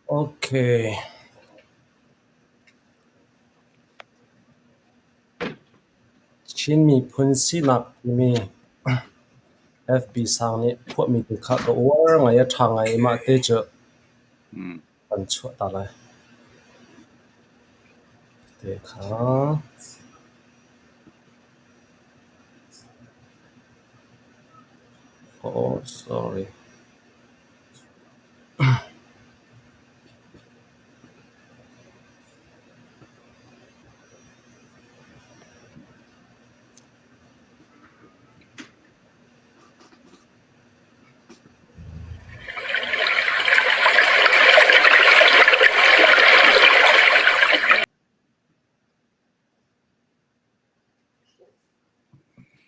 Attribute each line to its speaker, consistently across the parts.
Speaker 1: Okay. Chin miphun sinak timi FB sang nih phuahmi tu kha ka uar ngai, a ṭha ngai i mah te cu kan chuah ta lai. Te kha. Oh, sorry.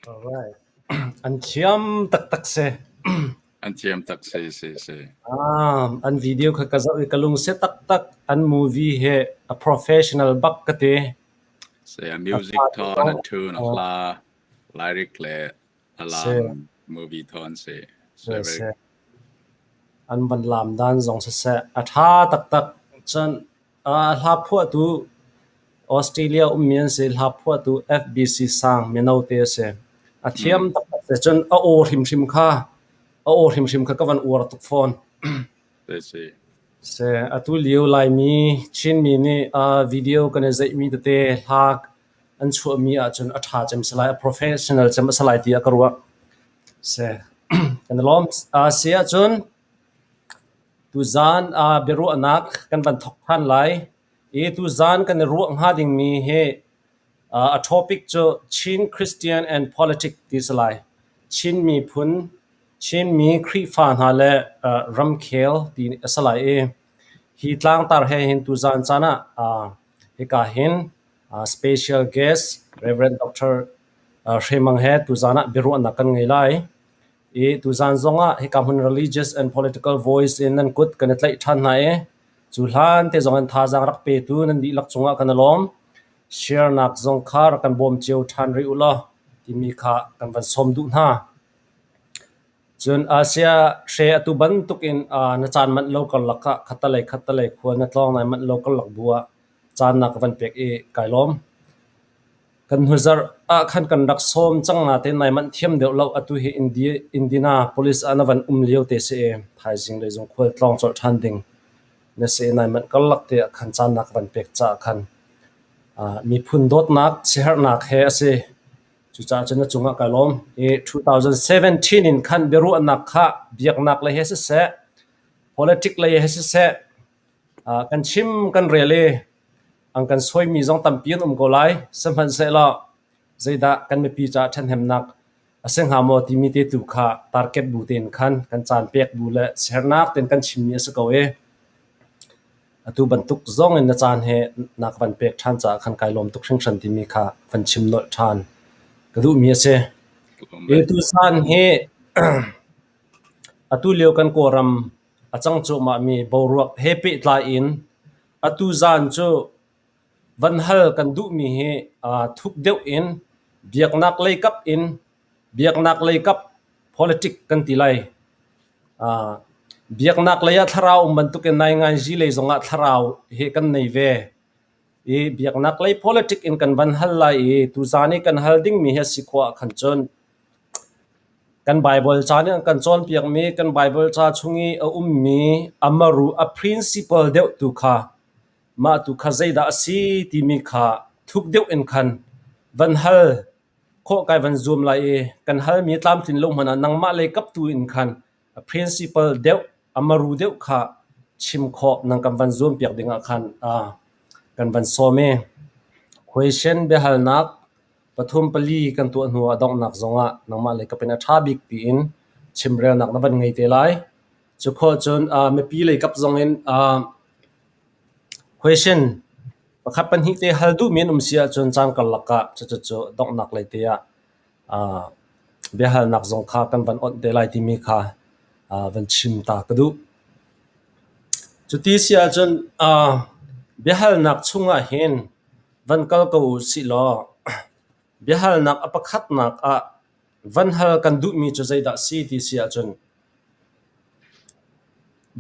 Speaker 1: Alright. An thiam taktak si.
Speaker 2: An thiam tak si si si.
Speaker 1: Ah, an video kha ka zoh i ka lung si taktak. An movie he a professional bak ka ti.
Speaker 2: Si a music thawn, a tune, a hla, lyric le a lam movie thawn si.
Speaker 1: Si, si. An van lam dan zong siseh a ṭha taktak. Cun Hla phuahtu Australia ummi an si. Hla phuahtu FBC Sang mino te a si. A thiam taktak si. Cun a aw hrimhrim kha a aw hrimhrim kha ka van uar tuk fawn. Si, atu lio Laimi Chinmi nih video kan i zeihmi tete hla an chuahmi ahcun a ṭha cem si lai, a professional cem a si lai tiah ka ruah. Si, kan i lawm. Si ahcun Tuzaan biaruahnak kan van thawk ṭhan lai i tuzaan kan i ruah hnga dingmi hi a topic cu Chin Christian and Politics ti si lai. Chin miphun, Chinmi Khrihfa hna le ramkhel ti a si lai i hi tlangtar he hin tuzaan caan ah hika hin special guest Rev. Dr. Hre Mang he tuzaan ah biaruahnak kan ngei lai. I tuzaan zongah hika hmun Religious and Political Voice in nan kut kan i tlaih ṭhan hna i cu hlan te zong in thazaang rak petu nan dihlak cungah kan i lawm. Share nak zong kha rak kan bawm cio ṭhan rih u law timi kha kan van sawm duh hna. Cun Asia hre atu bantuk in na caan manh lo karlak ah khattalei khattalei khua na tlawng nai manh lo karlak bu ah caan na ka van pek i kai lawm. Kan hnuzarh ah khan kan rak sawm cang natein nai manh thiam deuh lo. Atu hi Indianapolis ah na van um lio te si i thaizing lei zong khual tlawng colh ṭhan ding na si i nai manh karlak te ah khan caan na ka van pek caah khan miphun dawtnak siaherhnak he a si. Cucaah cun na cungah kai lawm. I 2017 in khan biaruahnak kha biaknak lei he siseh, politic lei he siseh, kan chim kan rel i An kan sawimi zong tampi an um ko lai. Sihmanhsehlaw zeidah kan mipi caah ṭhahnemnak a si hnga maw timi te tu kha target bu tein khan kan caan pek bu le sernak tein kan chimmi a si ko i atu bantuk zong in na caan he na ka van pek ṭhan caah khan kai lawm tuk hringhran timi kha van chim nolh ṭhan ka duhmi a si. Hi tuchan hi atu lio kan Kawlram a cang cuahmahmi boruak he pehtlai in Atu zaan cu van hal kan duhmi hi thuk deuh in biaknak lei kap in biaknak lei kap politic kan ti lai. Biaknak lei ah thlarau um bantukin nainganzi lei zongah thlarau hi kan nei ve. I biaknak lei politic in kan van hal lai i tuzaan i kan hal dingmi hi a si khawh ahkhan cun Kan Baibal ca nih an kan cawnpiakmi kan Baibal ca chung i a ummi a maru a principle deuh tu kha mah tu kha zeidah a si timi kha thuk deuh in khan van hal khawh kai van zuam lai i kan halmi tlamtlin lo hmanh ah nangmah lei kap tu in khan a principle deuh a maru deuh kha chim khawh nang kan van zuam piak dingah khan kan van sawm i question biahalnak Pathum pali kan tuah hnu ah donghnak zongah nangmah lei kap in a ṭha bik tiin chimrelnak na van ngei te lai. Cu khawh cun mipi lei kap zong in question pakhat pahnih te hal duhmi an um si ahcun caan karlak ah cucu donghnak lei te ah biahalnak zong kha kan van onh te lai timi kha van chim ta ka duh. Cuti si ahcun biahalnak chungah hin. Van kal ko u sih law biahalnak a pakhatnak ah van hal kan duhmi cu zeidah si ti si ahcun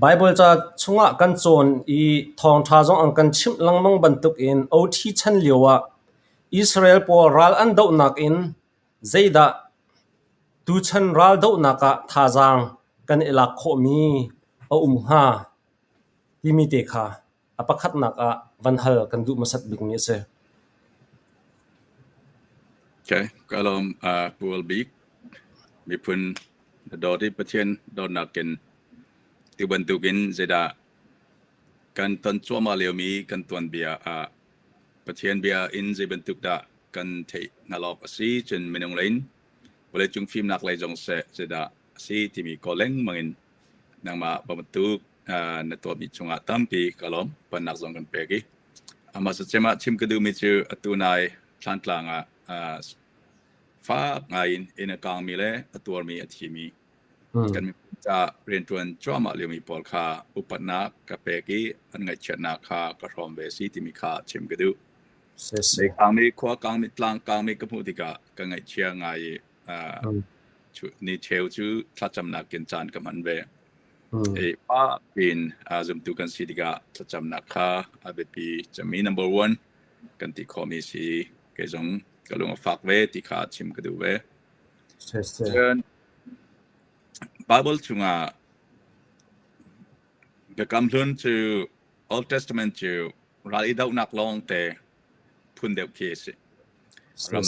Speaker 1: Baibal ca chungah kan cawn i thawngṭha zong an kan chimh lengmang bantukin OT chan lioah Israel pawl ral an dohnak in zeidah tuchan ral dohnak ah thazaang kan i lak khawhmi a um hnga timi te kha a pakhatnak ah van hal kan duh hmasat bikmi a si.
Speaker 2: Okay, ka lawm Pu Bik. Miphun na dawt i Pathian dawtnak in tu bantukin zeidah kan ton cuahmah liomi kan tuanbia ah Pathian bia in zei bantuk dah kan theih hngalh awk a si cun minung lei in vawleicung fimnak lei zong seh zeidah a si timi kawl lengmang in nangmah bantuk na tuahmi cungah tampi ka lawm. Pannak zong kan pek i amah cem ah chim ka duhmi cu atu nai Thlantlang ah fak ngai in inn a kaangmi le a tuarmi a thimi kan miphun ca rianṭuan cuahmah liomi pawl kha upatnak ka pek i an ngaihchiatnak kha ka hrawm ve si timi kha chim ka duh. Mei kaangmi, khua kaangmi, tlang kaangmi ka hmuh tikah ka ngaihchia ngai i ni cheu cu thlacamnak in caan ka hman ve. I pa piin zumtu kan si tikah thlacamnak kha a biapi cemmi number one kan ti khawhmi si. Kei zong ka lung a fak ve ti kha chim ka duh ve. Cun Bible chungah Biakam Hlun cu Old Testament cu ral i dohnak lawng te phun deuh khi a si. Ram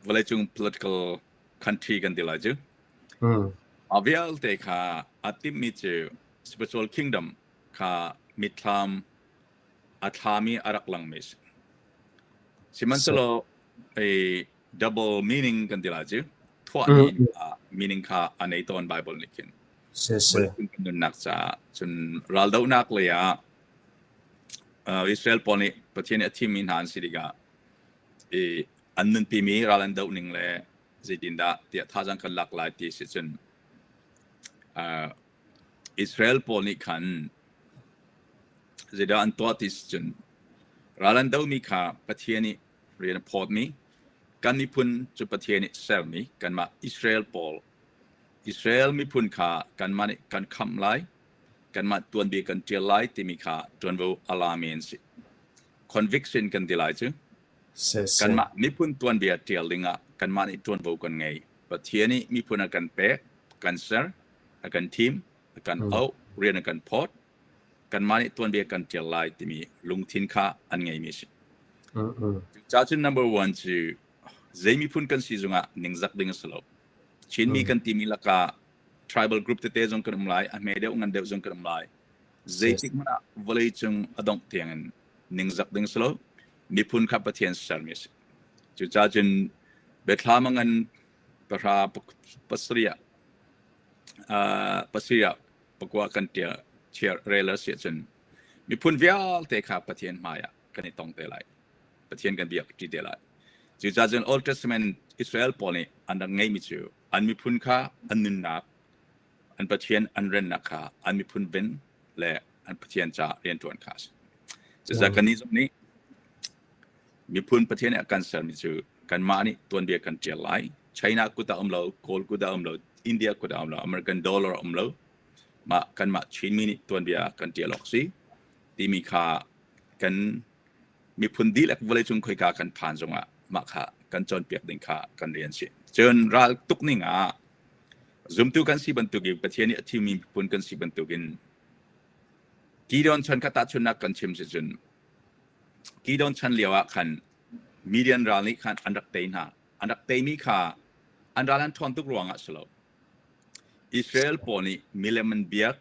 Speaker 2: vawleicung political country kan ti lai cu. A vialte kha a timhmi cu spiritual kingdom kha mitthlam a thlami a rak langmi a si. Sihmanhsehlaw double meaning kan ti lai cu. Thuahni meaning kha a nei tawn Bible nih khin. Vawleicung kan nunnak caah cun raldohnak lei ah Israel pawl nih Pathian nih a thimmi hna an si tikah i an nunpimi ral an doh ning le zeitindah tiah thazaang kan lak lai ti si cun Israel pawl nih khan zeidah an tuah ti si cun ral an dohmi kha Pathian nih rian a phawtmi kan miphun cu Pathian nih sermi kanmah Israel pawl Israel miphun kha kanmah nih kan khamh lai kanmah tuanbia kan ṭial lai timi kha ṭuanvo a lami an si. Conviction kan ti lai cu. Kanmah miphun tuanbia ṭial dingah kanmah nih ṭuanvo kan ngei. Pathian nih miphun a kan pek, kan ser, a kan thim, a kan auh, rian a kan phawt. Kanmah nih tuanbia kan ṭial lai timi lungthin kha an ngeimi a si. Cucaah cun number one cu zei miphun kan si zongah ningzak ding a si lo. Chinmi kan timi lakah tribal group tete zong kan um lai, a hme deuh ngan deuh zong kan um lai. Zeitik hmanh ah vawleicung a dongh tiangin ningzak ding si lo. Miphun kha Pathian sermi a si. Cucaah cun Biathlam a ngan pahra pasarih ah pasarih ah pakua kan ṭial chiar rel a si ahcun miphun vialte kha Pathian hmai ah kan i tong te lai. Pathian kan biak ṭi te lai. Cucaah cun Old Testament Israel pawl nih an rak ngeihmi cu an miphun kha an nunnak, an Pathian an rennak kha an miphun ven le an Pathian caah rianṭuan kha a si. Cucaah kannih zong nih miphun Pathian nih a kan sermi cu kanmah nih tuanbia kan ṭial lai. China kut ah um lo, Kawl kut ah um lo, India kut ah um lo, American dollar ah um lo. Mah kanmah Chinmi nih tuanbia kan ṭial awk si timi kha kan miphun dihlak vawleicung khoika kan phan zongah mah kha kan cawnpiak ding kha kan rian si. Cun ral tuk ning ah zumtu kan si bantukin Pathian nih a thimmi miphun kan si bantukin Gideon chan kha tahchunhnak kan chim si cun Gideon chan lio ah khan Midian ral nih khan an rak tei hna. An rak teimi kha an ral an ṭhawn tuk ruangah si lo. Israel pawl nih milem an biak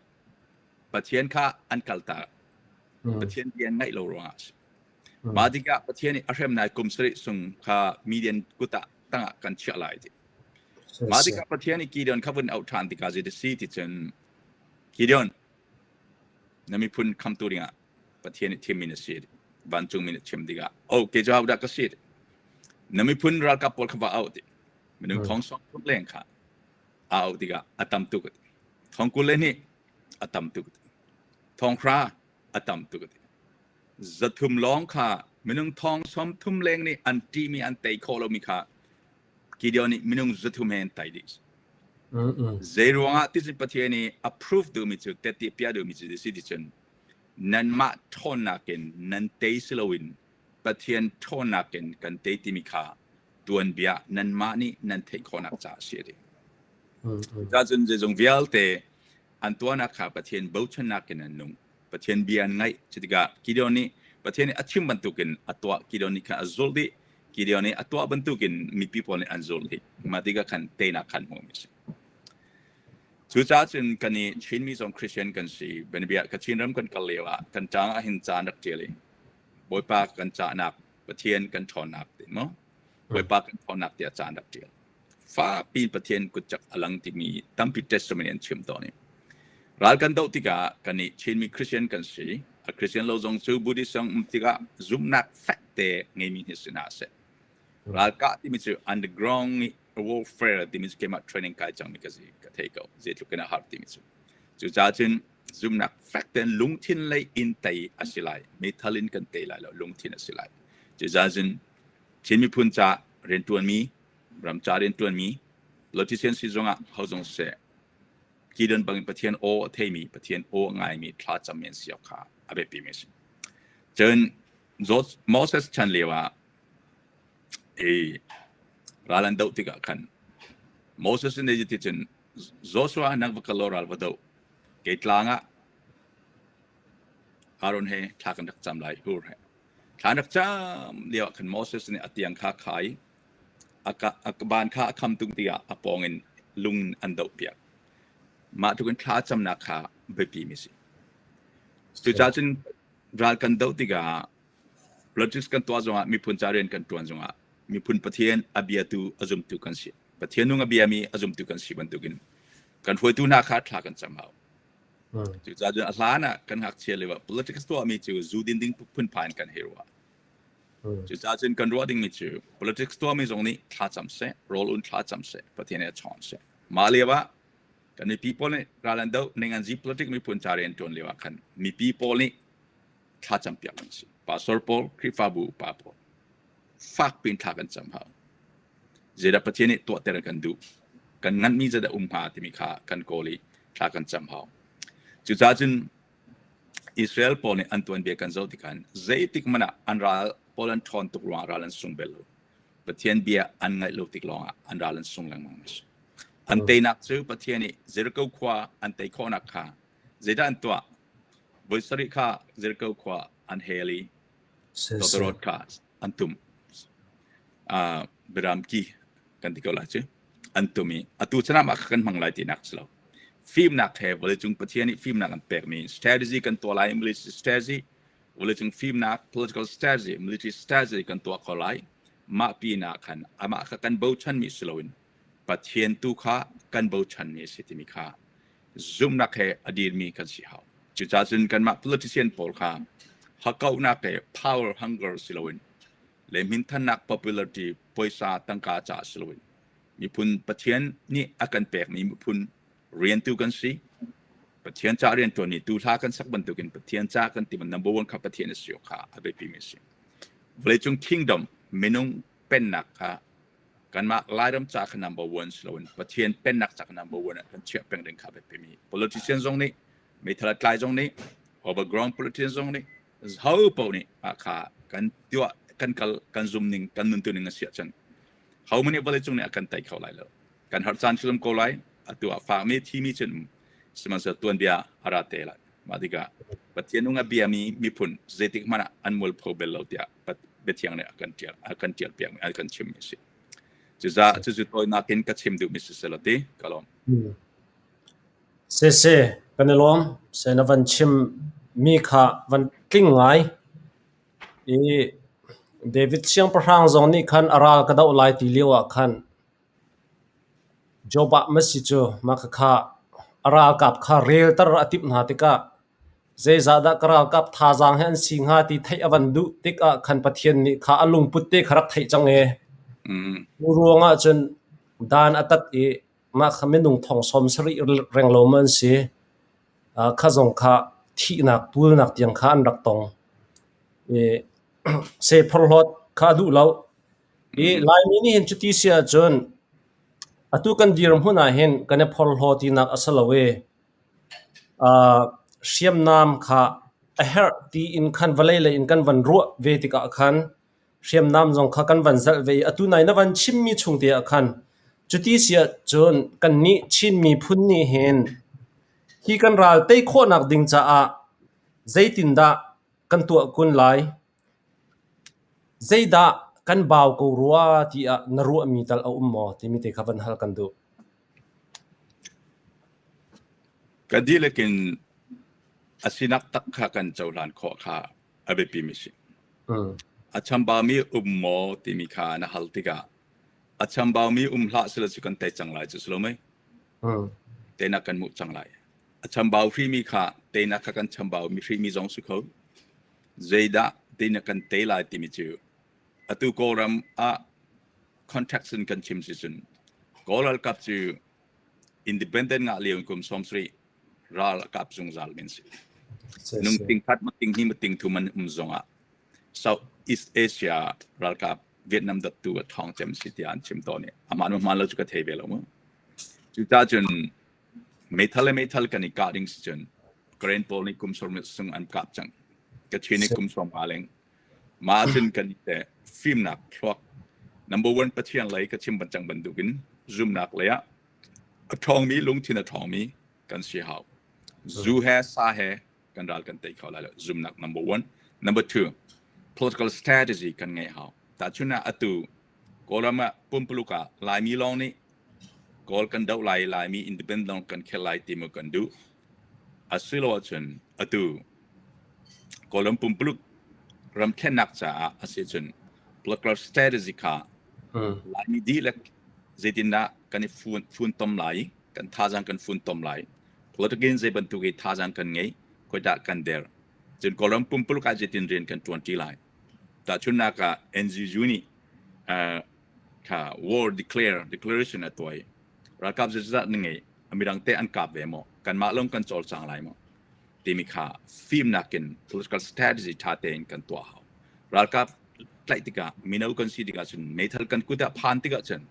Speaker 2: Pathian kha an kaltak. Pathian bia an ngaih lo ruangah a si. Mah tikah Pathian nih a hremnai kum sarih sung kha Midian kut ah tangah kan chiah lai ti. Mah tikah Pathian nih Gideon kha vun auh ṭhan tikah zei si ti cun Gideon na miphun khamtu dingah Pathian nih thimmi na si. Vancungmi nih chim tikah oh kei cu hodah ka si na miphun ralkap pawl kha va auh ti. Minung thong sawm thum leng kha a auh tikah a tam tuk ti. Thong 22 a tam tuk ti. Thong hra a tam tuk ti. 300 lawng kha. Minung thong 30 leng nih an ṭihmi an tei khawh lomi kha Gideon nih minung 300 he an tei dih. Zei ruangah ti cun Pathian nih approve duhmi cu tette piah duhmi cu si ti cun nanmah ṭhawnnak in nan tei si loin Pathian ṭhawnnak in kan tei timi kha tuanbia nanmah nih nan theih khawhnak caah a si a ti. Cucaah zeizong vialte an tuahnak kha Pathian bochannak in an nung. Pathian bia an ngaih. Cutikah Gideon nih Pathian nih a chim bantukin a tuah. Gideon nih khan a zulh dih. Gideon nih a tuah bantukin mipi pawl nih an zulh dih. Mah tikah khan teinak khan hmuhmi a si. Cucaah cun kan i Chinmi zong Christian kan si. Bianabia Kachin ram kan kal lio ah kan ṭang ah hin ca an rak ṭial i Bawipa kan cahnak Pathian kan ṭhawnnak ti maw? Bawipa kan ṭhawnnak tiah ca an rak ṭial. Fakpi in Pathian kutcak a lang timi tampi testimony an chim tawn i ral kan doh tikah kannih Chinmi Christian kan si. A Christian lo zong cu Buddhist zong um tikah zumhnak fek te ngeimi hi si hna seh. Ralkah timi cu underground warfare timi cu keimah training kai cangmi ka si ka thei ko. Zeitluk in a har timi cu. Cucaah cun zumhnak fek tein lungthin lei in tei a si lai. Meithal in kan tei lai lo, lungthin a si lai. Cucaah cun Chin miphun ca rianṭuanmi ram ca rianṭuanmi politician si zongah ho zong seh Gideon bangin Pathian aw a theimi Pathian aw a ngaimi thlacammi an si awk kha a biapimi a si. Cun Moses chan lio ah i ral an doh tikah khan Moses nih ti cun Joshua nang va kal law ral va doh kei tlang ah Aaron he thla kan rak cam lai Hur he thla an rak cam lio ah khan Moses nih a tiang kha khai A ban kha a kham tung tikah a pawng in lung an dohpiak. Mah tluk in thla camnak kha biapimi a si. Cucaah cun ral kan doh tikah politics kan tuah zongah miphun ca rian kan ṭuan zongah miphun Pathian a biatu a zumtu kan si. Pathian nung a biami a zumtu kan si bantukin kan hruaitu hna kha thla kan cam hau. Cucaah cun a hlan ah kan ngakchia lio ah politics tuahmi cu zu din ding phunphai in kan hei ruah. Cucaah cun kan ruah dingmi cu politics tuahmi zong nih thlacam seh, rawl un thlacam seh, Pathian nih a chawn seh. Mah lio ah kan mipi pawl nih ral an doh, ning an zi politic miphun ca rian ṭuan lio ah khan mipi pawl nih thlacam piak an si. Pastor pawl, Khrihfabu upa pawl fak piin thla kan cam hau. Zeidah Pathian nih tuahter kan duh, kan nganhmi zeidah um hnga timi kha kan kawl i thla kan cam hau. Cucaah cun Israel pawl nih an tuanbia kan zoh tikah zeitik hmanh ah an ral pawl an ṭhawn tuk ruangah ral an sung bel lo. Pathian bia an ngaih lo tik lawngah an ral an sung lengmang a si. An teinak cu Pathian nih Jericho khua an tei khawhnak kha zeidah an tuah? Voi sarih kha Jericho khua an hel i tawtawrawt kha an tum. Uh, biaram ki kan ti ko lai cu. An tum i atu chan ah mah kha kan hmang lai tinak si lo. Fimnak he vawleicung Pathian nih fimnak an pekmi strategy kan tuah lai, military strategy, vawleicung fimnak political strategy, military strategy kan tuah ko lai. Mah pinah khan amah kha kan bochanmi si loin Pathian tu kha kan bochanmi a si timi kha zumhnak he a dirmi kan si hau. Cucaah cun kanmah politician pawl kha hakkauhnak he power hunger si loin le minthannak popularity puaisa tangka caah si loin miphun Pathian nih a kan pekmi miphun riantu kan si. Pathian ca rianṭuan i tu hla kan sak bantukin Pathian ca kan ti number one kha Pathian a si awk kha a biapimi a si. Vawleicung kingdom minung pennak kha kanmah Lairam ca kha number one si loin Pathian pennak ca kha number one ah kan chiah peng ding kha a biapimi. Politician zong nih meithal a tlai zong nih overground politician zong nih ho paoh nih mah kha kan tuah kan kal kan zum ning kan nuntu ning a si ahcun ho nih vawleicung nih a kan tei kho lai lo kan har caan sulum ko lai atu ah fakmi thimi cun sihmanhsehlaw tuanbia a ra te lai mah tikah Pathian nung a biami miphun zeitik hmanh ah an mualpho bel lo tiah biathiang nih a kan ṭial a kan ṭial piakmi a kan chimmi a si cucaah cucu tawinak in ka chim duhmi si selaw ti ka lawm
Speaker 1: Siseh, kan i lawm. Seh na van chim mi kha van tling ngai. I David siangpahrang zong nih khan a ral ka doh lai ti lio ah khan Jobah masi cu mah khakha a ralkap kha relter a timh hna tikah zeizahdah ka ralkap thazaang hi an si hnga ti theih a van duh tikah khan Pathian nih kha a lungput te kha rak theih cang ee. Cu ruangah cun dan a tat i Mah kha minung thong 70 renglo maw an si. Kha zong kha thihnak, pulnak tiang kha an rak tong. I. Se phorhlawt kha a duh lo. I Laimi nih hin cuti si ahcun atu kan dirhmun ah hin kan i phorhlaw tinak a si lo i hriamnam kha a herh tiin khan vawlei lei in kan van ruah ve tikah khan hriamnam zong kha kan van zalh ve i atu nai na van chimmi chung te ah khan cuti si ahcun kannih Chin miphun nih hin hi kan ral tei khawhnak ding caah zeitindah kan tuah kun lai? Zeidah kan bau ko rua tiah na ruahmi tal a um maw timi te kha van hal kan duh.
Speaker 2: Ka dihlak in a sinak tak kha kan cohlan khawh kha a biapimi si. A chambaumi um maw timi kha na hal tikah a chambaumi um hlah sila cu kan tei cang lai cu si lo mei? Teinak kan hmuh cang lai. A chambau hrimi kha teinak kha kan chambau mi hrimi zong si kho. Zeidah teinak kan tei lai timi cu atu Kawlram ah context in kan chim si cun Kawl ralkap cu independent ngah lio in kum 70 ral a kap zungzal men si. Nung ting khat ma ting hi ma ting thum an um zongah South East Asia ralkap Vietnam dattu a thawng cem si tiah an chim tawn i amah nu hmaan lo cu ka thei ve lo mu. Cucaah cun meithal le meithal kan i kah ding si cun Karen pawl nih kum sawm sung an kap cang. Kachin nih kum sawm nga leng. Mah cun kan i te fimnak thluak number one Pathian lei ka chim cang bantukin zumnak lei ah a ṭhawngmi lungthin a ṭhawngmi kan si hau. Zu he sa he kan ral kan tei kho lai lo. Zumnak number one. Number two, political strategy kan ngeih hau. Tahchun ah atu Kawlram ah pumpuluk ah Laimi lawng nih Kawl kan doh lai, Laimi independent lawng kan khel lai ti mu kan duh. Asilo ahcun atu Kawlram pumpuluk ramthlennak caah a si cun political strategy kha Laimi dihlak zeitindah kan i funtom lai, kan thazaang kan funtom lai. Political in zei bantuk i thazaang kan ngei, khoidah kan der. Cun Kawlram pumpuluk ah zeitin rian kan ṭuanṭi lai. Tahchunhnak ah NGU nih kha war declare declaration a tuah i ralkap zeizat na ngei, midang te an kap ve maw, kanmah lawng kan cawlcang lai maw timi kha fimnak in political strategy ṭha tein kan tuah hau. Ralkap tlaih tikah mino kan si tikah cun meithal kan kut ah phan tikah cun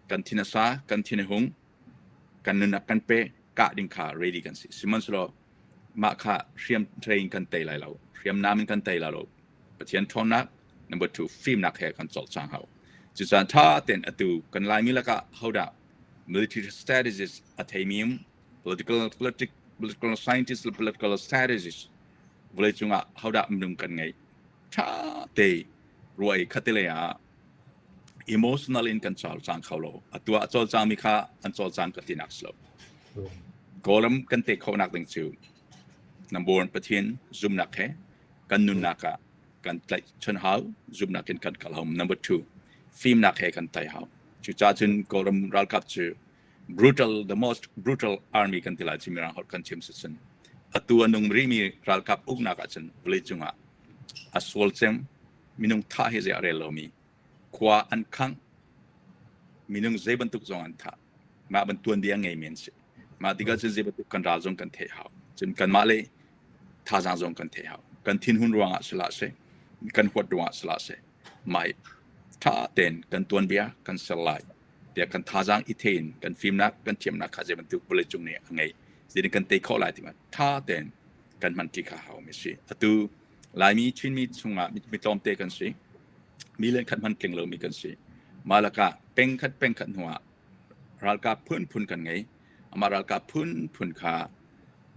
Speaker 2: kan thin a sa, kan thin a hung, kan nunnak kan pe, kah ding kha ready kan si. Sihmanhsehlaw mah kha hriam train kan tei lai lo, hriamnam in kan tei lai lo. Pathian ṭhawnnak, number two, fimnak he kan cawlcang hau. Cucaah ṭha tein atu kan Laimi lakah hodah military strategist a theimi um, political, politic, political scientist le political strategist vawleicung ah hodah minung kan ngeih. Ṭha te ruah i khatte ah emotional in kan cawlcang kho lo. Atu ah a cawlcangmi kha an cawlcang ka tinak si lo. Kawlram kan te khawhnak ding cu number one Pathian zumnak he kan nunnak ah kan tlaih chon hau, zumnak in kan kal hau. Number two, fimnak he kan tai hau. Cucaah cun Kawlram ralkap cu brutal, the most brutal army kan ti lai cu mirang holh kan chim si cun atu a nung rihmi ralkap uknak ahcun vawleicung ah a sual cem minung thah hi zei a rel lomi khua an khangh minung zei bantuk zong an thah mah ban tuanbia ngeimi an si mah tikah cun zei bantuk kan ral zong kan theih hau cun kanmah le thazaang zong kan theih hau kan thinhun ruangah sila seh kan huat ruangah sila seh mai tha tein kan tuanbia kan ser lai tiah kan thazaang i thein kan fimnak kan thiamnak kha zei bantuk vawleicung nih a ngeih zeitin kan tei khawh lai ti tha tein kan hman ti kha hau mi si atu Laimi Chinmi chungah mi tlawmte kan si mi len khat hman tling lomi kan si mah lakah pengkhat pengkhat hnuah ralkap phunphun kan ngei amah ralkap phunphun kha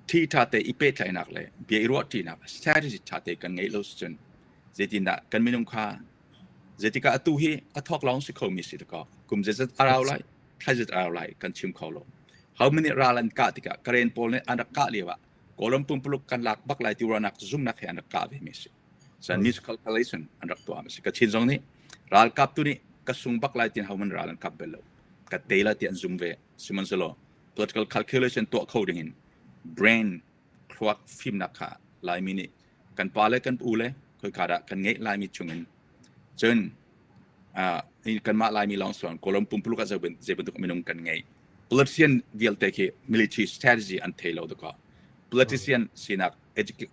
Speaker 2: thi ṭha te i pehtlaihnak le bia i ruahṭinak strategy ṭha te kan ngeih lo cun zeitindah kan minung kha zeitikah atu hi a thawk lawng si khomi si tikaw kum zeizat a rau lai thla zeizat a rau lai kan chim kho lo how many ral an kah tikah Karen pawl nih an rak kah lio ah Kawlram pumpuluk kan lak bak lai ti ruahnak zumnak he an rak kah ve mi si san miscalculation an rak tuah mi si Kachin zong nih ralkap tu nih ka sung bak lai tin ho man ral an kap bel lo ka tei la ti an zum ve sihmanhsehlaw political calculation tuah kho ding in brain thluak fimnak kha Laimi nih kan pa le kan u le khoika dah kan ngeih Laimi chungin cun kanmah Laimi lawng suan Kawlram pumpuluk ah zei bantuk minung kan ngei politician vialte khi military strategy an thei lo dakaw politician sinak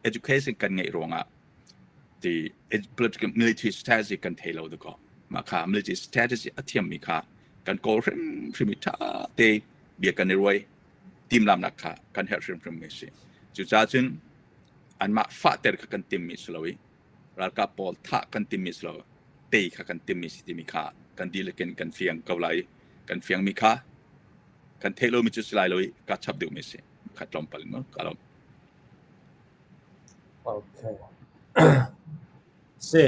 Speaker 2: education kan ngeih ruangah. Ti political military strategy kan thei lo dakaw. Mah kha military strategy a thiammi kha kan kawl hrimhrim i ṭha te bia kan i ruai timlamnak kha kan herh hrimhrim mi si. Cucaah cun anmah fahter kha kan timmi si lo i ralkap pawl thah kan timmi si lo tei kha kan timmi si timi kha kan dihlak in kan fiang ko lai kan fiangmi kha kan theih lomi cu si lai lo i ka chap duhmi si kha tlawmpal in ka lawm.
Speaker 1: Okay. Si,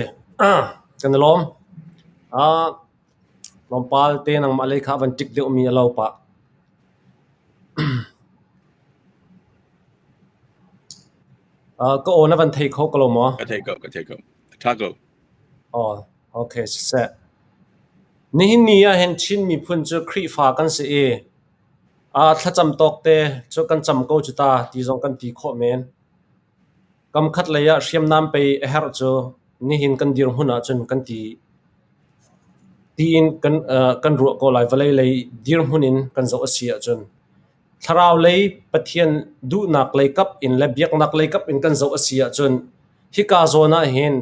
Speaker 1: kan i lawm. Ah, tlawmpal te nangmah lei kha van ṭik deuhmi a lo pah. Ka aw na van thei kho ko lo maw?
Speaker 2: Ka thei ko, ka thei ko. A ṭha ko.
Speaker 1: Aw, okay, siseh. Nihin ni ah hin Chin miphun cu Khrihfa kan si i thlacam tawk te cu kan cam ko cu ta ti zong kan ti khawh men. Kam khat lei ah hriamnam pei a herh cu nihin kan dirhmun ahcun kan ti tiin kan ruah ko lai. Vawlei lei dirhmun in kan zoh a si ahcun. Thlarau lei Pathian duhnak lei kap in le biaknak lei kap in kan zoh a si ahcun hika zawn ah hin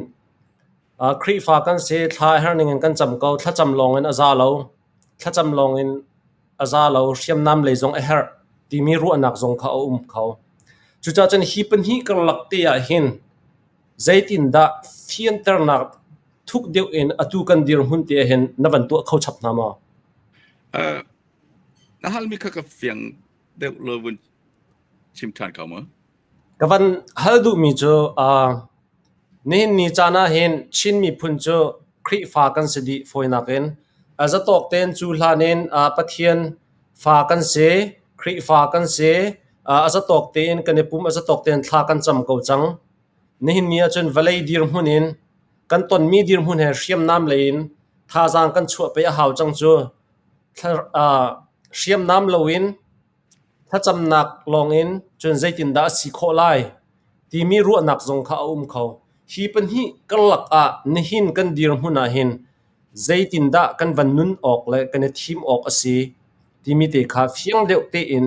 Speaker 1: Khrihfa kan si, thla a herh ning in kan cam ko. Thlacam lawng in a za lo. Thlacam lawng in a za lo. Hriamnam lei zong a herh timi ruahnak zong kha a um kho. Cucaah cun hi pahnih karlak te ah hin zeitindah fianternak thuk deuh in atu kan dirhmun te ah hin na van tuah kho chap hna maw?
Speaker 2: Na halmi kha ka fiang deuh lo vun chim ṭhan ko mu.
Speaker 1: Ka van hal duhmi cu nihin ni caan ah hin Chin miphun cu Khrihfa kan si dih fawinak in a zatawk tein cu hlan in Pathian fa kan si, Khrihfa kan si, a zatawk tein kan i pum, a zatawk tein thla kan cam ko cang. Nihin ni ahcun vawlei dirhmun in kan tonmi dirhmun he hriamnam lei in thazaang kan chuah pei a hau cang cu. Hriamnam loin thlacamnak lawngin cun zeitindah a si khawh lai timi ruahnak zong kha a um kho. Hi pahnih karlak ah nihin kan dirhmun ahhin zeitindah kan van nun awk le kan i thim awk a si timi te kha fiang deuh tein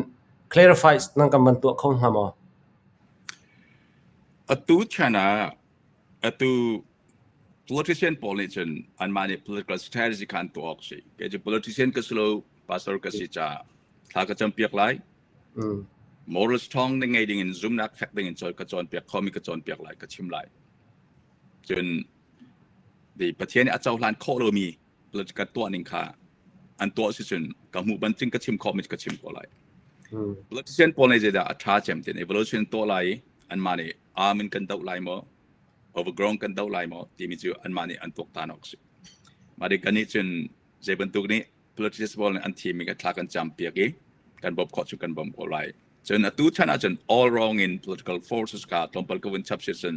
Speaker 1: clarify nan kan van tuah kho hnga maw?
Speaker 2: Atu chan ah atu Politician pawl nih cun anmah nih political strategy kha an tuah awk si. Kei cu politician ka si lo, pastor ka si caah thla ka campiak lai. Moral strong na ngei ding in zumnak fek ding in ka cawnpiak khomi ka cawnpiak lai, ka chim lai. Cun the Pathian nih a cohlan khawh lomi political tuah ning kha an tuah si cun ka hmuh bantin ka chim khawhmi ka chim ko lai. Politician pawl nih zeidah a ṭha cem tin evolution tuah lai i anmah nih arm in kan doh lai maw overgrown kan doh lai maw timi cu anmah nih an tuaktan awk a si. Mah dik kan nih cun zei bantuk nih politics pawl nih an thimi kan thla kan cam piak i kan bawmh khawh cu kan bawmh ko lai. Cun atu chan ahcun all wrong in political forces kha tlawmpal ka vun chap si cun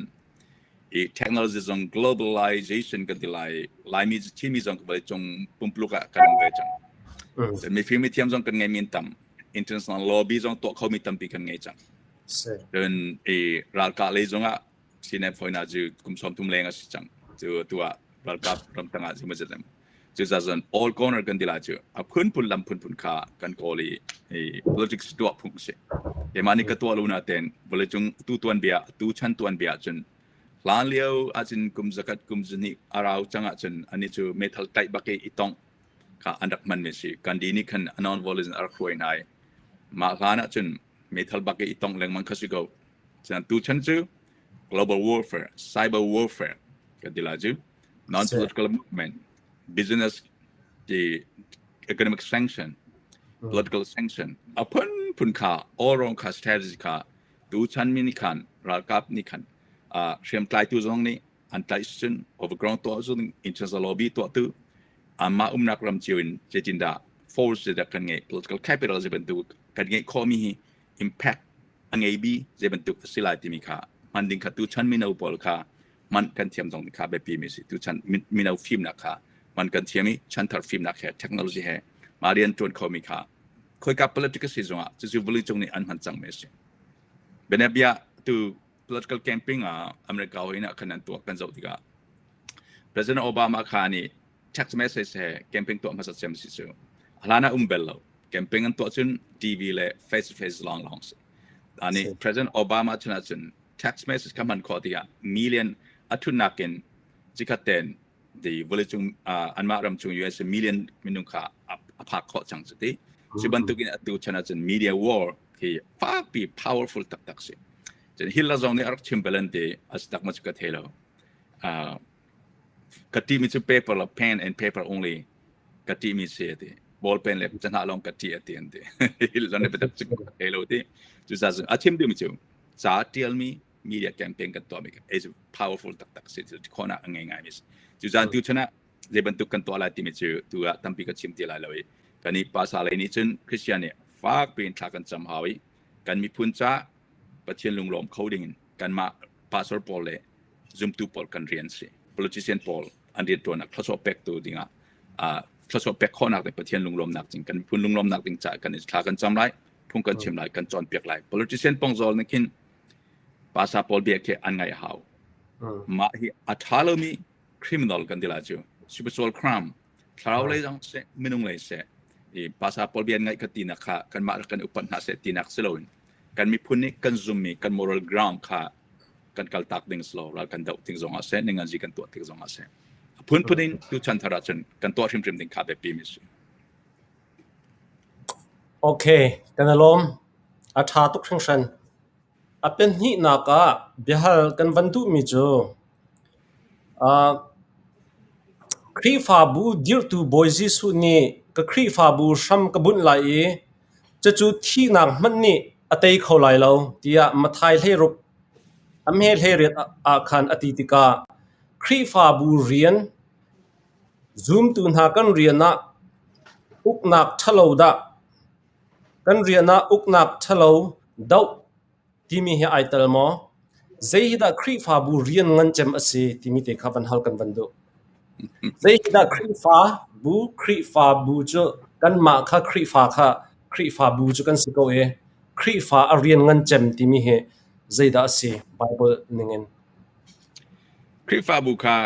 Speaker 2: i technology zong globalization kan ti lai Laimi Chinmi zong vawleicung pumpuluk ah kan um ve cang. Cun mifim mithiam zong kan ngei min tam international lobby zong tuah khomi tampi kan ngei cang. Cun i ralkah lei zongah CNF hoina cu kum 30 leng a si cang. Cu tu ah ralkap ramtang ah cu ma cu cun all corner kan ti lai cu a phunphun lam phunphun kha kan kawl i politics tuah phung si. Keimah nih ka tuah lo na ten vawleicung tu tuan bia tu chan tuan bia cun hlan lio ahcun kum zakat kum zahnih a rau cang ahcun ani cu meithal tlaih bak i i tongh kha an rak hman mi si. Gandhi nih khan a non-violence a rak hruai hna i mah hlan ahcun meithal bak i i tongh lengmang kha si ko. Cun tuchan cu global warfare, cyber warfare kan ti lai cu non-political movement, business the economic sanction, political sanction a phunphun kha all wrong kha strategy kha tuchan mi nih khan ralkap nih khan hriamtlaitu zong nih an tlaih cun overground tuah zong international lobby tuahtu anmah umnak ram cio in zeitindah force zeidah kan ngeih political capital zei bantuk kan ngeih khawhmi hi impact a ngei bi zei bantuk a si lai timi kha hman ding kha tuchan mino pawl kha hman kan thiam zong kha biapi mi si tuchan mino fimnak kha hman kan thiam i chanthar fimnak he technology he mah rian tuan kho mi kha khoika political si zongah cucu vawleicung nih an hman cang mi a si benebia tu political campaign ah America hoi na khan an tuah kan zoh tikah President Obama kha nih text message he campaign tuah hmasat cem si cu hlan ah um bel lo campaign an tuah cun TV le face to face long long si ani President Obama chun ahcun text message kha hman khawh tikah million A ṭhutnak in cikhat tein the vawleicung anmah ram chung US million minung kha a phak khawh cang cu ti. Cu bantukin atu chan ahcun media war khi fakpi powerful taktak si. Cun Hitler zong nih a rak chim bal an ti, a si tak ma cu ka thei lo. Ka ṭihmi cu paper le pen and paper only ka ṭihmi si a ti. Ball pen le cahnah lawng ka ṭih a ti an ti. Hitler nih biatak cu ka thei lo ti. Cucaah cun a chim duhmi cu ca ṭialmi media campaign kan tuahmi is powerful taktak si cu khawhnak a ngei ngaimi si. Cucaah tu chan ah zei bantuk kan tuah lai timi cu tu ah tampi ka chim ti lai lo i kan i pasa lei nih cun Christian nih fak piin thla kan cam hau i kan miphun ca Pathian lunglawm kho ding in kanmah pastor pawl le zumtu pawl kan rian si. Politician pawl an rian tuannak thluachuah pektu dingah thluachuah pek khawhnak le Pathian lunglawmnak ding kan miphun lunglawmnak ding caah kan i thla kan cam lai phung kan chim lai kan cawnpiak lai. Politician pongzawl nih khin pasa pawl bia khi an ngaih a hau. Mah hi a ṭha lomi criminal kan ti lai cu. Spiritual crime thlarau lei zong seh minung lei seh i pasa pawl bia an ngaih kha tinak kha kanmah rak kan upat hna seh tinak si loin kan miphun nih kan zummi kan moral ground kha kan kaltak ding si lo ral kan doh tik zong ah seh ninganzi kan tuah tik zong ah seh a phunphun in tu chan thar ah cun kan tuah hrimhrim ding kha biapi mi si.
Speaker 1: Okay, kan i lawm. A ṭha tuk hringhran. A pahnihnak ah biahal kan van duhmi cu Khrihfabu dirhtu Bawi Jesuh nih ka Khrihfabu hram ka bunh lai i cucu thihnak hmanh nih a tei kho lai lo tiah Matthai 16 a hme 18 ah khan a ti tikah Khrihfabu rian zumtu hna kan rian ah uknak ṭhalo dah Kan rian ah uknak ṭhalo doh timi hi ai tel maw? Zei hi dah Khrihfabu rian ngan cem a si timi te kha van hal kan van duh. Zei hi dah Khrihfabu Khrihfabu cu kanmah kha Khrihfa kha Khrihfabu cu kan si ko i Khrihfa a rian ngan cem timi hi zeidah a si Bible ningin?
Speaker 2: Khrihfabu kha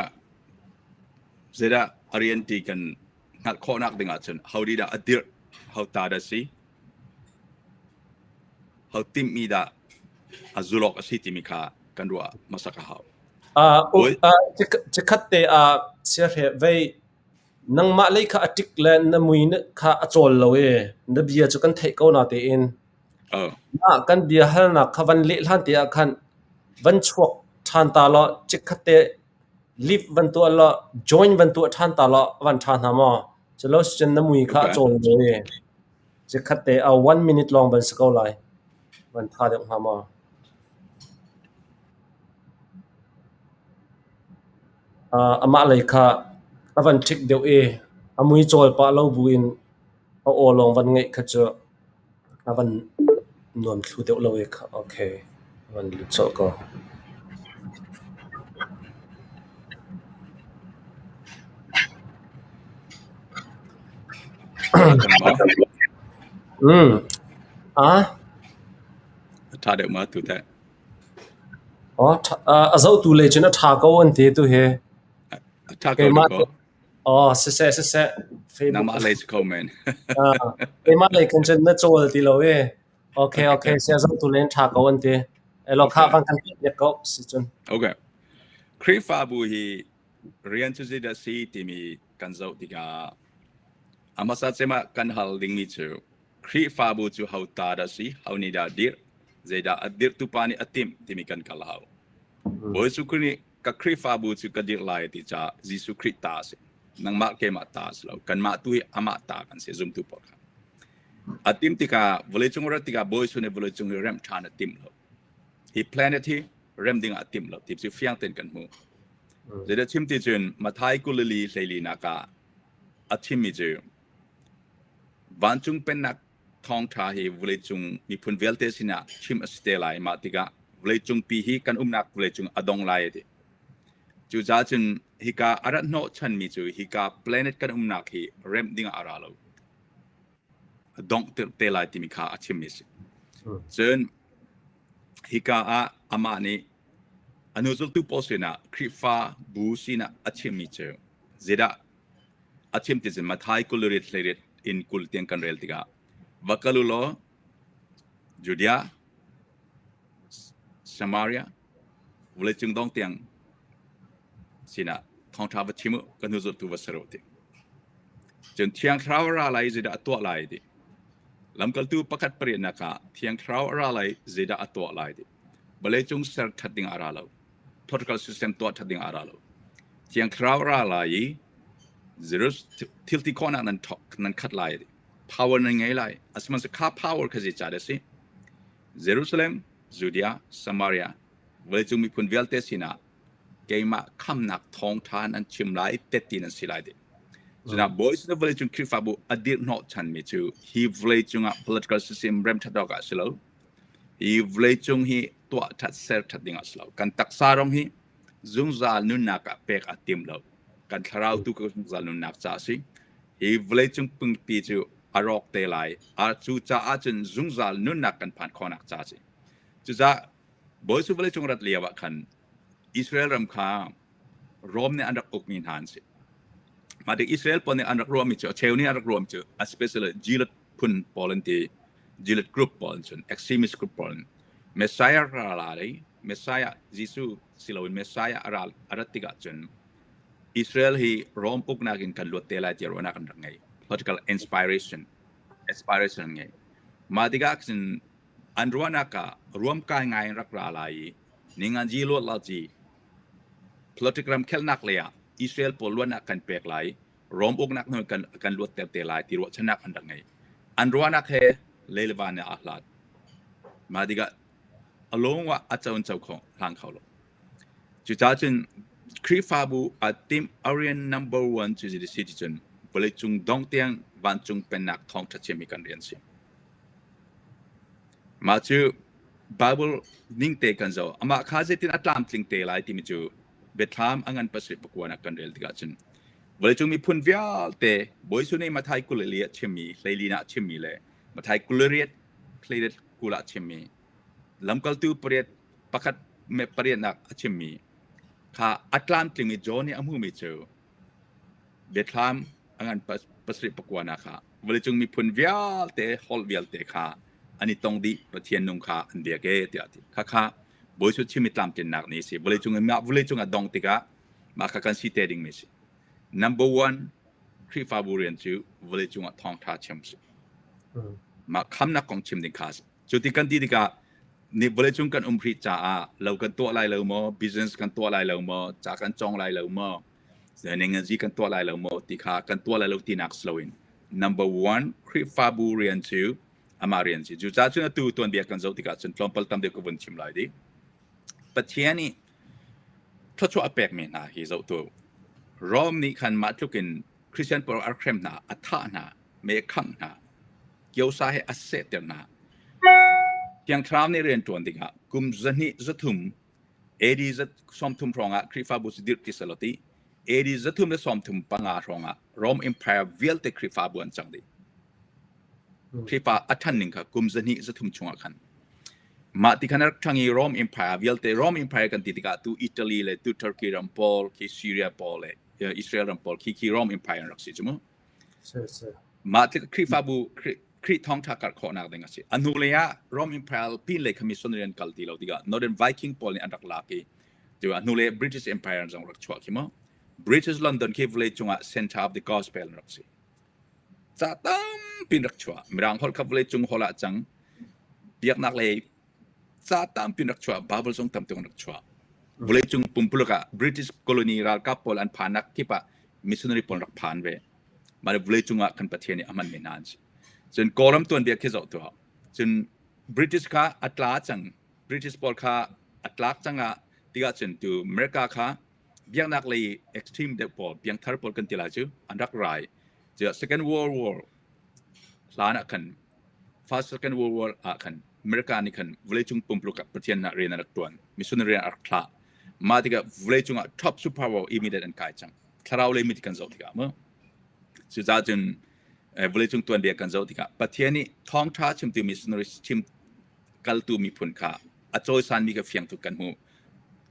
Speaker 2: zeidah a rian ti kan hngalh khawhnak ding ahcun ho dah a dirh, ho ta dah si, ho timhmi dah a zulawk a si timi kha kan ruah hmasak a hau.
Speaker 1: Chikkhat te ah siahreh vei nangmah lei kha a ṭik le na mui kha a cawl lo i na bia cu kan theih ko na tein mah kan bia halnak kha van leh hlan te ah khan van chuak ṭhan ta law chikkhat te Leave van tuah law join van tuah ṭhan ta law van ṭha hna maw? Culo sicun na mui kha a cawl ve i chikkhat te a one minute lawng van si ko lai. Van ṭha deuh hnga maw? Uh, amah lei kha a van ṭhik deuh i a mui cawl pah lo buin a aw lawng van ngeih kha cu A van nuam thlu deuh lo i okay a van lut colh ko. Mm. Ah?
Speaker 2: A ṭha deuh ma tu teh?
Speaker 1: Oh, a zohtu lei cun a ṭha ko an ti tu hi.
Speaker 2: A ṭha ko ko.
Speaker 1: Aw, siseh siseh. Facebook.
Speaker 2: Nangmah lei si kho men.
Speaker 1: Ah, keimah lei khan cun na cawl ti lo i. Okay, okay, sia zong tu len tha ko an ti. Elo kha van kan piak ko si cun.
Speaker 2: Okay. Khrihfabu hi rian cu zeidah si timi kan zoh tikah a hmasa cem ah kan hal dingmi cu Khrihfabu cu ho ta dah si, ho nih dah dirh, zeidah a dirhtu pa nih a timh timi kan kal hau. Bawi Jesuh Khrih nih ka Khrihfabu cu ka dirh lai ti caah Jesuh Khrih ta a si. Nangmah keimah ta a si lo. Kanmah tu hi amah ta kan si zumtu pawl kha. A tim tikah vawleicung rat tikah Bawi Jesuh nih vawleicung hi remh ṭhan a timh lo. Hi planet hi rem ding ah a timh lo ti cu fiang tein kan hmuh. Zeidah chim ti cun Matthai 24 hleili nak ah a chimmi cu vancung pennak thawngṭha hi vawleicung miphun vialte sinah chim a si te lai. Mah tikah vawleicung pi hi kan umnak vawleicung a dong lai a ti. Cucaah cun hika a rat hnawhchanmi cu hika planet kan umnak hi remh dingah a ra lo. A dongh te lai timi kha a chimmi a si. Cun hika ah amah nih a hnuzultu pawl sinah Khrihfa bu sinah a chimmi cu zeidah A chim ti cun Matthai 20 hleiriat in 20 tiang kan rel tikah va kal u law Judea, Samaria, vawleicung dong tiang. Sinah thawngṭha va chim u, ka hnu zultu va ser u ti. Cun Thiang Thlarau a ra lai zeidah a tuah lai ti. Lamkaltu pakhat pariatnak ah Thiang Thlarau a ra lai zeidah a tuah lai ti. Vawleicung ser ṭhat ding ah a ra lo. Political system tuah ṭhat ding ah a ra lo. Thiang Thlarau a ra lai i thil ti khawhnak nan nan khat lai ti. Power nan ngei lai. Asihmanhsehlaw kha power kha zeicah a si? Jerusalem, Judea, Samaria, vawleicung miphun vialte sinah keimah khamnak thawngṭha nan chim lai tetti nan si lai ti. Cunah Bawi sin vawleicung Khrihfabu a dirhhnawh chanmi cu hi vawleicung ah political system remṭhat awk ah a si lo. Hi vawleicung hi tuah ṭhat ser ṭhat ding ah a si lo. Kan taksa rong hi zungzal nunnak ah pek a tim lo. Kan thlarau tu ka zungzal nunnak ca a si. Hi vawleicung pungpi cu a rawk te lai. A cu caah cun zungzal nunnak kan phan khawhnak ca a si. Cucaah Bawi cu vawleicung rat lio ah khan Israel ram kha Rom nih an rak ukmi hna an si. Mah tik Israel pawl nih an rak ruahmi cu a cheu nih an rak ruahmi cu especially Zealot phun pawl an ti Zealot group pawl an cun extremist group pawl Messiah ra lai Messiah Jesuh si loin Messiah a ral a rat tikah cun Israel hi Rom uknak in kan luat te lai tiah ruahnak an rak ngei. Political inspiration aspiration an ngei. Mah tikah cun An ruahnak ah ruamkai ngai in rak ra lai i ninganzi luatlaci politic ramkhelnak lei ah Israel pawl luatnak kan pek lai, Rom uknak hnu kan kan luatter te lai ti ruahchannak an rak ngei. An ruahnak he lei le van nih aa hlat. Mah tikah a lung ah a co in co kho hlang kho lo. Cucaah cun Khrihfabu a timh a rian number one cu si ti cun vawleicung dong tiang vancung pennak thawngṭha chim hi kan rian si. Mah cu Baibal ningte kan zoh. Amah kha zeitin a tlamtling te lai timi cu Biathlam a ngan pasarih pakua ah kan rel tikah cun vawleicung miphun vialte Bawi Jesuh nih Matthai 24 ah chimmi, hleili ah chimmi le Matthai 28 hleiriat 20 ah chimmi lamkaltu pariat pakhat pariatnak a chimmi kha a tlamtling i John nih a hmuhmi cu Biathlam a ngan pasarih pakua nak ah vawleicung miphun vialte holh vialte kha an i tong dih Pathian nung kha an biak e tiah a ti. Khakha Bawi Jesuh chim i tlamtlinnak ni a si. Vawleicung in mah vawleicung a dong tikah mah kha kan si te dingmi a si. Number one Khrihfabu rian cu vawleicung ah thawngṭha chim a si. Mah khamnak kong chim ding kha a si. Cu ti kan ti tikah ni vawleicung kan um rih caah lo kan tuah lai lo maw, business kan tuah lai lo maw, ca kan cawng lai lo maw, zi kan tuah lai lo maw ti kha kan tuah lai lo tinak si loin number one Khrihfabu rian cu amah rian si. Cucaah cun atu tuanbia kan zoh tikah cun tlawmpal tam deuh ka vun chim lai di. Pathian nih thluachuah a pekmi hna hi zoh tu. Rome nih khan mah tluk in Christian pawl a hrem hna, a thah hna, mei a khangh hna, kiosa he a sehter hna. Thiang Thlarau nih rian ṭuan dingah kum zahnih zathum AD 30 hrawng ah Khrihfabu cu dirh ti selaw ti AD 335 hrawng ah Rome Empire vialte Khrihfabu an cang dih. Khrihfa a ṭhan ning kha kum zahnih zathum chungah khan. Mah ti khan a rak ṭhang i Rome Empire vialte Rome Empire kan ti tikah tu Italy le tu Turkey ram pawl khi Syria pawl le Israel ram pawl khi khi Rome Empire an rak si cu mu. Mah tluk Khrihfabu Khrih thawngṭha karh khawhnak ding a si. A hnulei ah Rome Empire pinlei kha missionary an kal ti lo tikah Northern Viking pawl nih an rak lak i a hnulei British Empire zong rak chuah khi mu. British London khi vawlei cungah center of the gospel an rak si. Ca tampi rak chuah. Mirang holh kha vawlei cung holh ah cang. Biaknak lei ca tampi rak chuah. Bible zong tam tuk rak chuah. Vawleicung pumpuluk ah British colony ralkap pawl an phannak kip ah missionary pawl rak phan ve. Mah le vawleicung ah kan Pathian nih a hmanmi hna an si. Cun Kawlram tuanbia khi zoh tuah. Cun British kha a tla cang. British pawl kha a tlak cang ah tikah cun tu America kha biaknak lei extreme deuh pawl piangthar pawl kan ti lai cu an rak rai. Cu Second World War hlan ah khan First Second World War ah khan America nih khan vawleicung pumpuluk ah Pathian ah rian a rak ṭuan. Missionary a rak thlah. Mah tikah vawleicung ah top superpower immediate an kai cang. Thlarau lei mit kan zoh tikah mu. Cucaah cun vawleicung tuanbia kan zoh tikah Pathian nih thawngṭha chimtu missionary chim kaltu miphun kha a cawisanmi ka fiang tuk kan hmuh.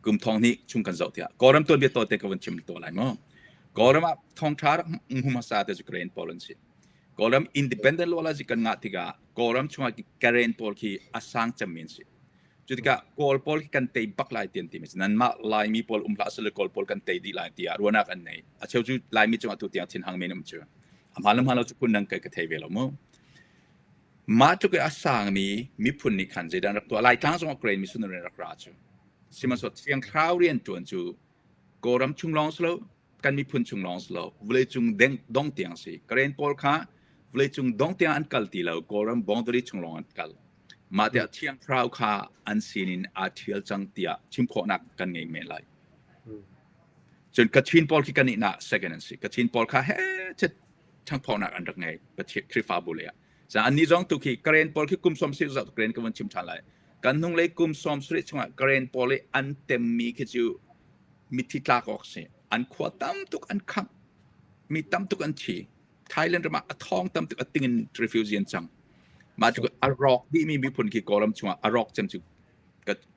Speaker 2: Kum thong hnih chung kan zoh tikah Kawlram tuanbia tawite ka vun chim to lai mu. Kawlram ah thawngṭha rak hmu hmasa te cu Karen pawl an si. Kawlram independent law kan ngah tikah Kawlram chungah Karen pawl khi a sang cemmi an si. Cu tikah Kawl pawl khi kan tei bak lai ti an timi si. Nanmah Laimi pawl um hlah seh Kawl pawl kan tei dih lai tiah ruahnak an nei. A cheu cu Laimi cungah tu tiang thinhang men um cu. A hmaan le hmaan lo cu phun dang ka thei ve lo mu. Mah tluk i a sangmi miphun nih khan zeidah an rak tuah? Laitlang zongah Karen missionary an rak ra cu. Sihmanhsehlaw Thiang Thlarau rianṭuan cu Kawlram chung lawng si lo, kan miphun chung lawng si lo, vawleicung deng dong tiang si. Karen pawl kha vawleicung dong tiang an kal ti lo, Kawlram boundary chung lawng an kal. Mah tiah Thiang Thlarau kha an sinin aa ṭhial cang tiah chim khawhnak kan ngei men lai. Cun Kachin pawl khi kan ihnak second an si. Kachin pawl kha he chet ṭhangphawhnak an rak ngei Pathian Khrihfabu lei ah. Ca annih zong tu khi Karen pawl khi kum sawm si zoh Karen ka vun chim ṭhan lai. Kan hnunglei kum 70 chungah Karen pawl i an temmi khi cu mithi tlak awk si. An khua tam tuk an khangh. Mi tam tuk an thi. Thailand ram ah a thawng tam tuk a ting in refugee an cang. Mah cu a rawk dihmi miphun khi Kawlram chungah a rawk cem cu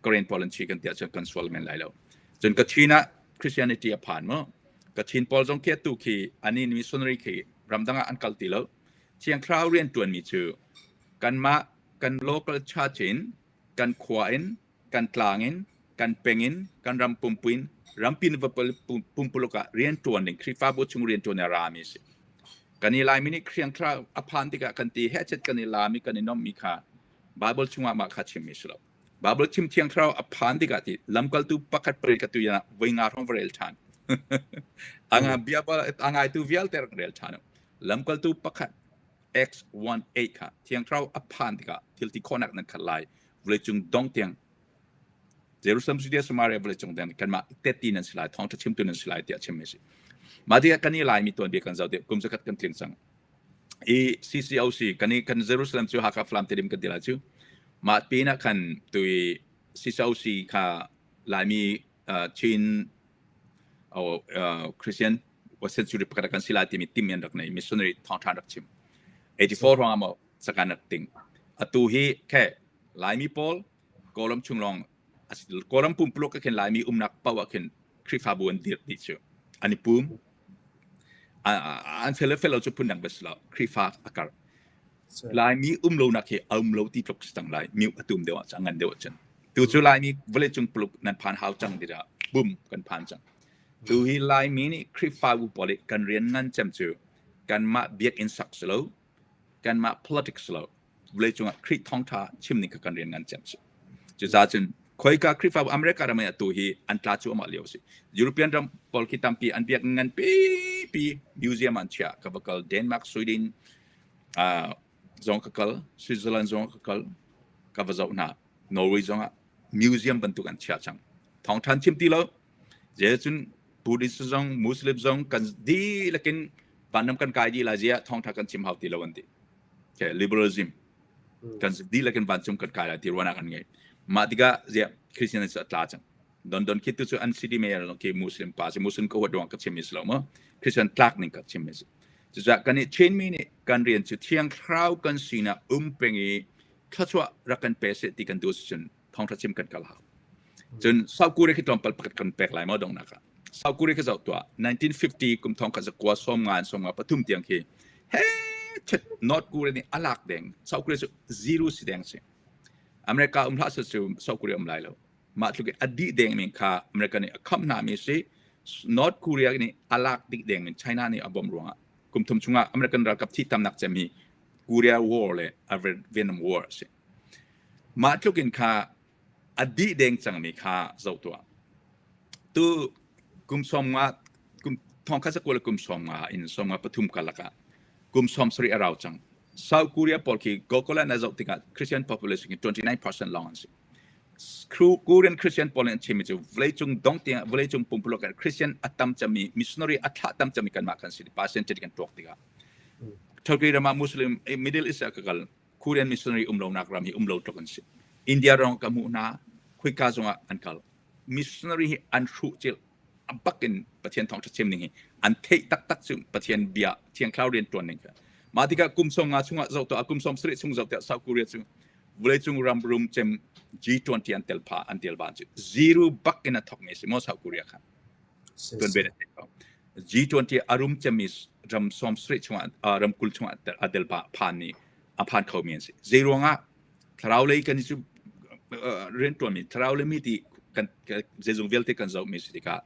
Speaker 2: Karen pawl an chi kan tiah cun kan sual men lai lo. Cun Kachin ah Christianity a phan mu. Kachin pawl zong khi atu khi ani missionary khi ramdang ah an kal ti lo. Thiang Thlarau rian ṭuanmi cu kanmah kan local church in, kan khua in, kan tlang in, kan peng in, kan ram pumpu in, rampi in va pumpuluk ah rian ṭuan ding Khrihfabu chung rian ṭuan a rami a si. Kan i Laimi nih Thiang Thlarau a phan tikah kan ti hehchet kan i lam i kan i nomhmi kha Bible chungah mah kha chimmi si lo. Bible chim Thiang Thlarau a phan tikah ti lamkaltu pakhat pari ka tu ah voi nga hrawng va rel ṭhan. Anga bia a ngaitu vialte rak rel ṭhan. Lamkaltu pakhat X18 kha Thiang Thlarau a phan tikah thil ti khawhnak nan khat lai. Vawleicung dong tiang Jerusalem, Judea, Samaria vawleicung tiang kanmah tetti nan si lai, thawngṭha chimtu nan si lai tiah chimmi a si. Mah tikah kan i Laimi tuanbia kan zoh tik kum zakhat kan tling cang. I CCOC kan i kan Jerusalem cu Hakha Falam Tedim kan ti lai cu. Mah pin ah khan tui CCOC kha Laimi uh, Chin oh, uh, Christian century pakhat kan si lai timi tim an rak nei missionary thawngṭha rak chim. 84 ruangah maw sakan rak ting. Atu hi khe Laimi pawl Kawlram chung lawng Kawlram pumpuluk ah khin Laimi umnak paoh ah khin Khrihfabu an dirh dih cu. An i pum. An fel le fel lo cu phundang va si lo. Khrihfa a karh. Laimi um lonak hi a um lo ti tluk si cang lai. Miu a tum deuh ah a ngan deuh ahcun. Tu cu Laimi vawleicung puluk nan phan hau cang tiah bum kan phan cang. Tu hi Laimi nih Khrihfabu pawl i kan rian ngan cem cu kanmah biakinn sak si lo, kanmah politics si lo, vawleicung ah Khrih thawngṭha chim ning kha kan rian ngan cem si. Cucaah cun khoika Khrihfabu America ram ah atu hi an tla cuahmah lio a si. European ram pawl khi tampi an biakinn ngan pipi museum ah an chiah. Ka va kal Denmark, Sweden uh, zong ka kal, Switzerland zong ka kal, ka va zoh hna. Norway zong ah museum bantuk an chiah cang. Thawngṭha an chim ti lo. Zeicun Buddhist zong Muslim zong kan dihlak in vanram kan kai dih lai ziah thawngṭha kan chim hau ti lo an ti. Okay, liberalism kan dihlak in vancung kan kai lai ti ruahnak an ngei. Mah tikah ziah Christian cu a tla cang. London khi tu cu an city mayor khi Muslim pa si Muslim ka huat ruang ka chim mi si lo maw Christian tlak ning ka chim mi si. Cucaah kan i Chinmi nih kan rian cu Thiang Thlarau kan sinah um peng i thluachuah rak kan pe seh ti kan duh cun thawngṭha chim kan kal hau. Cun South Korea khi tlawmpal pakhat kan pek lai maw donghnak ah. South Korea khi zoh tuah 1950 kum thong khat zakua sawm nga in sawm nga pathum tiang khi he chet North Korea nih a lak deng South Korea cu zero si deng si. America um hlah seh cu South Korea um lai lo. Mah tluk i a dih deng ning kha America nih a khamh hna mi si. North Korea nih a lak dih deng ning China nih a bawmh ruangah kum thum chungah American ralkap thi tamnak cem hi Korea War le Vietnam War a si. Mah tluk in kha a dih deng cangmi kha zoh tuah. Tu kum sawm nga kum thong khat sakua le kum sawm nga in sawm nga pathum karlak ah kum 70 a rau cang. South Korea pawl khi Gokoland a zoh tikah Christian population khi 29% lawng an si. Korean Christian pawl nih an chimmi cu vawleicung dong tiang vawleicung pumpuluk ah Christian a tam cemmi missionary a thlah tam cemmi kanmah kan si percentage kan tuak tikah Turkey ram ah Muslim Middle East ah ka kal Korean missionary um lonak ram hi um lo tluk an si. India ram ka hmuh hna, khuika zongah an kal. Missionary hi an hruh cil a bak in Pathian thawngṭha chim ning hi an theih taktak cu Pathian bia Thiang Thlarau rian ṭuan ning kha. Mah tikah kum 50 chungah zoh tuah kum 70 chung zoh tiah South Korea cu vawleicung ram rum cem G20 an tel pha an tel ban cu zero bak in a thokmi si maw South Korea kha. Tuanbia na theih ko. G20 a rum cemmi ram 70 chungah ram 20 chungah a tel phan ni a phan khomi an si. Zei ruangah thlarau lei kan cu. Rianṭuanmi thlarau le mi ti kan zeizong vialte kan zohmi si tikah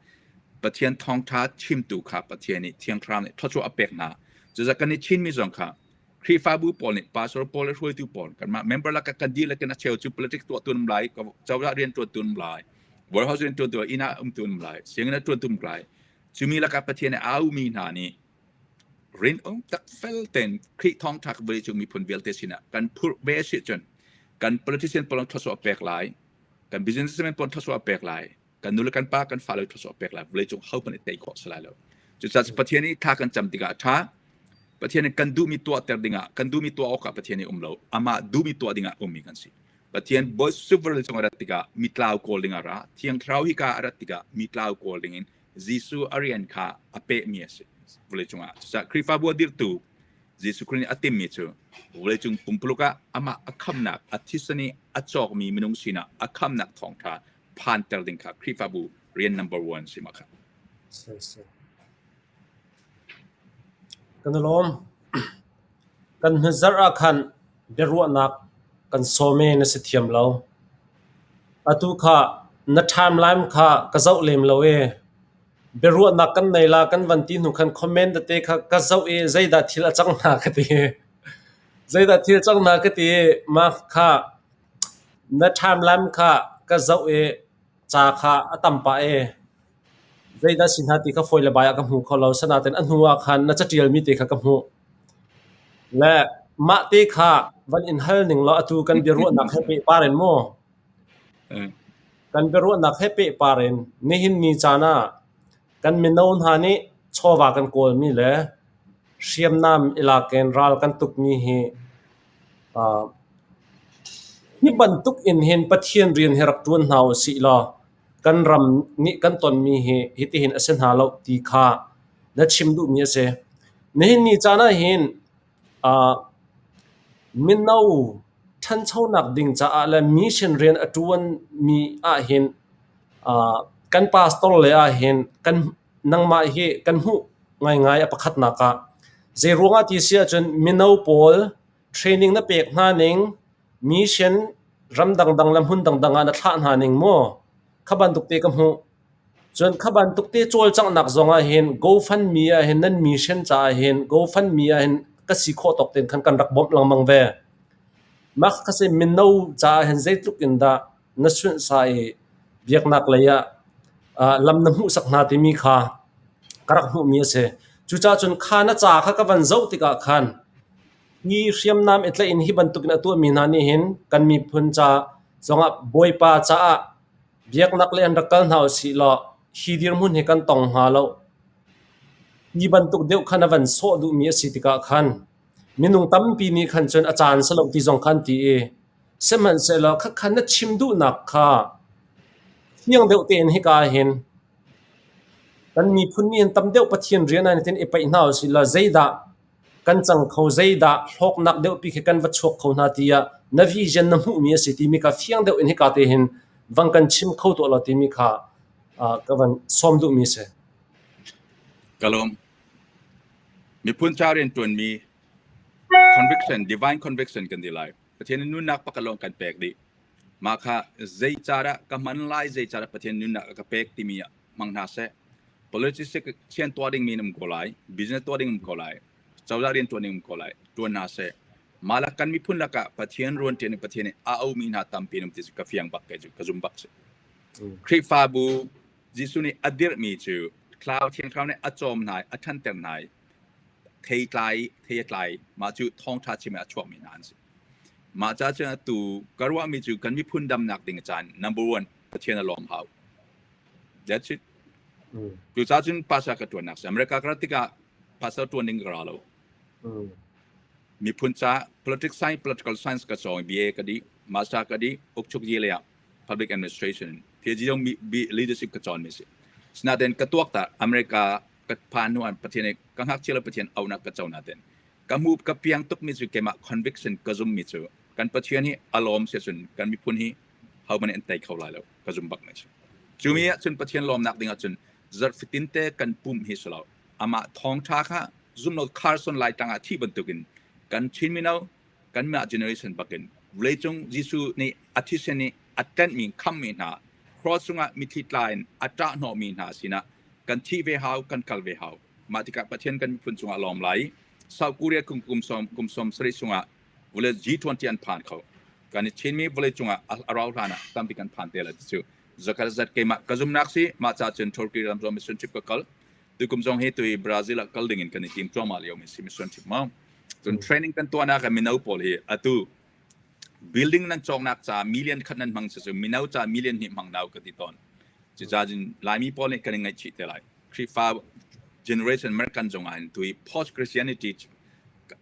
Speaker 2: Pathian thawngṭha chimtu kha Pathian nih Thiang Thlarau nih thluachuah a pek hna. Cucaah kan i Chinmi zong kha Khrihfabu pawl nih pastor pawl le hruaitu pawl kanmah member lakah kan dihlak in a cheu cu politics tuahtu an um lai, cozah rianṭuantu an um lai, warehouse rianṭuantu inn ah umtu an um lai, sianginn ah ṭuantu an um lai. Cumi lakah Pathian nih a aumi hna nih Rinung tak fel tein Khrih thawngṭha vawleicung miphun vialte sinah kan phurh ve a si ahcun kan politician pawl thluachuah pek lai, kan businessman pawl thluachuah pek lai, kan nu le kan pa kan fale thluachuah pek lai, vawleicung hohmanh nih tei khawh si lai lo. Cucaah Pathian nih thla kan cam tikah a ṭha. Pathian nih kan duhmi tuahter dingah, kan duhmi tuah awkah Pathian nih um lo. Amah duhmi tuah dingah ummi kan si. Pathian Bawi sovereign cung a rat tikah mitlau kawl ding a ra. Thiang Thlarau hika a rat tikah mitlau kawl dingin Jesuh a rian kha a pehmi a si vawleicung ah. Cucaah Khrihfabu a dirhtu Jesuh Khrih nih a timmi cu vawleicung pumpuluk ah amah a khamnak, a thisen i a cawkmi minung sinah a khamnak thawngṭha phanter ding kha Khrihfabu rian number one si mah kha.
Speaker 1: Kan i lawm. Kan hnuzarh ah khan biaruahnak kan sawm i na si thiam lo. Atu kha na timeline kha ka zoh lem lo i biaruahnak kan nei la kan van ti hnu khan comment tete kha ka zoh i zeidah thil a cang hna ka ti. Zeidah thil cang hna ka ti i mah kha na timeline kha ka zoh i ca kha a tam pah i Zeidah si hna ti kha fawi le bai ah ka hmu kho lo. Sanain a hnu ah khan na caṭialmi te kha ka hmuh. Le mah te kha van in hal ning law atu kan biaruahnak he pehpar in mu. Kan biaruahnak he pehpar in nihin ni caan ah kan mino hna nih chawva kan kawlmi le hriamnam i lak in ral kan tukmi hi hi bantuk in hin Pathian rian hi rak ṭuan hna u sih law kan ram nih kan tonmi hi hitihin a si hna lo ti kha na chim duhmi a si. Nihin ni caan ah hin mino ṭhanchonak ding caah le mission rian a ṭuanmi ahhin kan pastor le ahhin kan nangmah hi kan hmuh ngaingai a pakhatnak ah. Zeiruangah ti si ahcun mino pawl training na pek hna ning mission ram dangdang le hmun dangdang ah na thlah hna ning mu kha bantuk te ka hmuh. Cun kha bantuk te cawlcanghnak zong ah hin GoFundMe ah hin nan mission caah hin GoFundMe ah hin ka si khawh tawk tein khan kan rak bawmh lengmang ve. Mah kha si mino caah hin zeitluk in dah na sunhsa i biaknak lei ah lam na hmuhsak hna timi kha ka rak hmuhmi a si. Cucaah cun kha na ca kha ka van zoh tikah khan Hi hriamnam i tlaih in hi bantukin a tuahmi hna nih hin kan miphun ca zongah Bawipa caah biaknak lei an rak kal hna usih law hi dirhmun hi kan tong hnga lo. Hi bantuk deuh khan a van sawh duhmi a si tikah khan minung tampi nih khan cun a caan si lo ti zong khan ti i sihmanhsehlaw khakhan na chim duhnak kha fiang deuh tein hika ah hin kan miphun nih hin tam deuh Pathian rian ah hin i paih hna usih law zeidah kan cang kho zeidah hlawknak deuhpi khi kan va chuak kho hna tiah na vision na hmuhmi a si timi kha fiang deuh in hika te hin vang kan chim kho tuah lo timi kha ka van sawm duhmi si.
Speaker 2: Ka lawm. Miphun ca rianṭuanmi conviction, divine conviction kan ti lai. Pathian nih nunnak pakhat lawng kan pek dih. Mah kha zeicadah ka hman lai, zeicadah Pathian nunnak a ka pek timi ah hmang hna seh. Politics sian tuah dingmi in um ko lai, business tuah ding um ko lai, cozah rian tuan ding um ko lai, tuan hna seh. Mah lak kan miphun lakah Pathian ruan ṭian in Pathian nih a aumi hna tampi an um ti cu ka fiang bak kei cu ka zum bak si. Khrihfabu Jesuh nih a dirhmi cu Thlarau Thiang Thlarau nih a cawm hna i a ṭhanter hna i thei tlai thei a tlai mah cu thawngṭha chim in a chuakmi hna an si. Mah ca cun atu ka ruahmi cu kan miphun damnak ding caan number one Pathian a lawm hau. That's it. Cucaah cun pastor ka ṭuannak si. America ka rat tikah pastor ṭuan ding ka ra lo. Miphun ca politics science, political science ka cawng, BA ka dih, master ka dih, ukchuk ye lei ah public administration, PhD zong leadership ka cawn mi si. Sinain ka tuak ta America ka phan hnu ah Pathian nih ka ngakchia lo Pathian auhnak ka co nain ka hmu ka piang tuk mi cu keimah conviction ka zum mi cu kan Pathian hi a lawm si cun kan miphun hi hohmanh nih an tei kho lai lo ka zum bak mi cu. Cu mi ah cun Pathian lawmnak ding ah cun zarh fatin te kan pumh hi si lo. Amah thawngṭha kha zumlo Carson lai tang ah thih bantukin kan Chin mino kanmah generation bakin vawleicung Jesuh nih a thisen nih a. a tlenhmi khammi hna cross cungah mitthli tla in a ṭah hnawhmi hna sinah kan thih ve hau, kan kal ve hau. Mah tikah Pathian kan miphun cungah lawm lai. South Korea kum kum sawm kum 70 chungah vawlei G20 an phan kho. Kan i Chinmi vawlei cungah a rau hlan ah tampi kan phan te lai ti cu zakhat zat keimah ka zumnak si mah ca cun Turkey ram zong mission trip ka kal. Tukum zong hi tui Brazil ah kal ding in kan i tim cuahmah lio mi si mission trip ma. Cun training kan tuahnak ah mino pawl hi atu building nan cawknak ca million khat nan hmang cu mino ca million hnih hmang nau ka ti tawn. Cucaah cun Laimi pawl nih kan i ngaihchih te lai. Khrihfa generation American zong ah hin tui post Christianity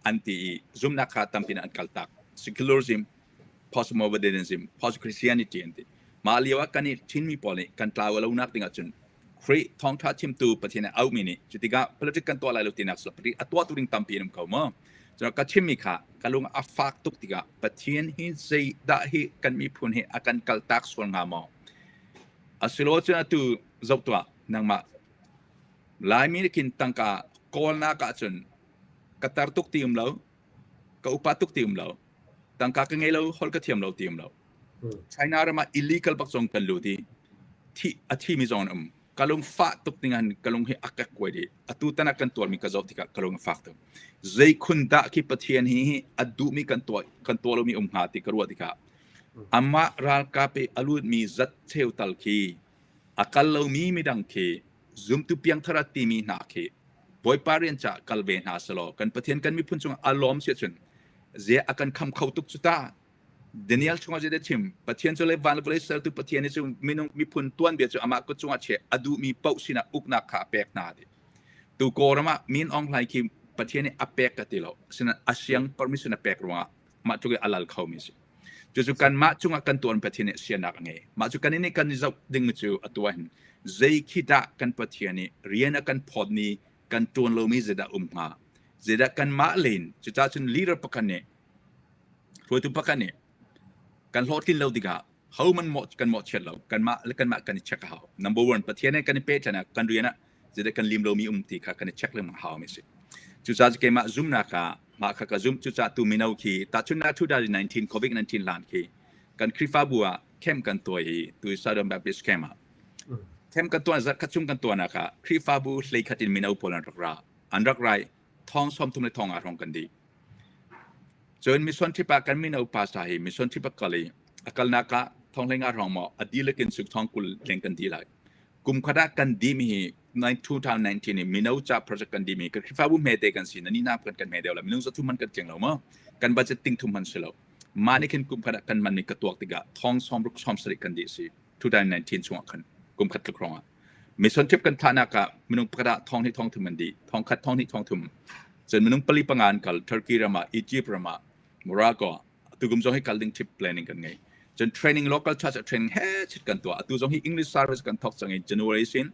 Speaker 2: an ti i zumnak kha tampi in an kaltak. Secularism, postmodernism, post Christianity an ti. Mah lio ah kan i Chinmi pawl nih kan tlau lo nak ding ahcun Khrih thawngṭha chimtu Pathian a auhmi nih cutikah politic kan tuah lai lo tinak sila politic a tuahtu ding tampi an um ko maw? Cun ka chimmi kha ka lung a fak tuk tikah Pathian hi zeidah hi kan miphun hi a kan kaltak sual hnga maw? Asilo cun atu zoh tuah nangmah Laimi nih khin tangka kawlnak ahcun ka tar tuk ti um lo, ka upa tuk ti um lo, tangka ka ngei lo, holh ka thiam lo ti um lo. China ram ah illegal bak zong kan lut i thi a thimi zong an um. Ka lung fah tuk ding an ka lung hi a kek kuai dih. Atu tan ah kan tuarmi ka zoh tikah ka lung a fak tuk. Zei khun dah khi Pathian hi a duhmi kan tuah kan tuah lomi um hnga ti ka ruah tikah amah ralkap i a lutmi zat cheu tal khi a kal lomi midang khi zumtu piangthar a timi hna khi Bawipa rian caah kal ve hna selaw kan Pathian kan miphun cungah a lawm si ahcun ziah a kan kham kho tuk cu ta. Daniel chungah zeidah chim? Pathian cu le van le vawlei sertu Pathian hi cu minung miphun tuanbia cu amah kut cungah chiah a duhmi paoh sinah uknak kha a pek hna ti. Tu Kawlram ah Min Aung Hlaing khi Pathian nih a pek ka ti lo. Asinain a siang permission a pek ruangah mah tluk i a lal khomi a si. Cucu kanmah cungah kan tuan Pathian nih sianak a ngei. Mah cu kan nih kan i zoh ding cu atu ah hin zei khi dah kan Pathian nih rian a kan phawtmi kan ṭuan lomi zeidah um hnga? Zeidah kanmah len cucaah cun leader pakhat nih Hruaitu pakhat nih kan hlawhtlin lo tikah hohmanh mawh kan mawhchiat lo. Kanmah le kanmah kan i check a hau. Number one, Pathian he kan i pehtlaih ah kan rian ah zeidah kan lim lomi um ti kha kan i check lengmang a haumi a si. Cucaah keimah zumnak ah mah kha ka zumh. Cucaah tu mino khi tahchunhnak 2019 COVID-19 hlan khi kan Khrihfabu ah camp kan tuah i tu Southern Baptist camp ah camp kan tuah zarh khat chung kan tuahnak ah Khrihfabu hleikhat in mino pawl an rak ra. An rak ra i thong 30 le thong nga hrawng kan dih. Cun mission trip ah kan mino pastor hi mission trip a kal i a kalnak ah thonghlenga hrawng maw a dihlak in suk thong 20 leng kan dih lai. Kum khat ah kan dihmi hi 2019 i mino ca project kan dihmi kan Khrihfabu hmete kan si na ni na kan kan hme deuh la minung zathum man kan tling lo maw kan budget ting thum man si lo mah nih khin kum khat ah kan man ni ka tuak tikah thong 60 70 kan dih si 2019 chungah khan kum khat tluk hrawng ah Mission trip kan thahnak ah minung pakhat ah thong hnih thong thum an dih. Thong khat thong hnih thong thum. Cun minung pali panga an kal Turkey ram ah, Egypt ram ah, Morocco ah. Tukum zong hi kal ding trip planning kan ngei. Cun training local church ah training he chit kan tuah. Atu zong hi English service kan thok cang i January sin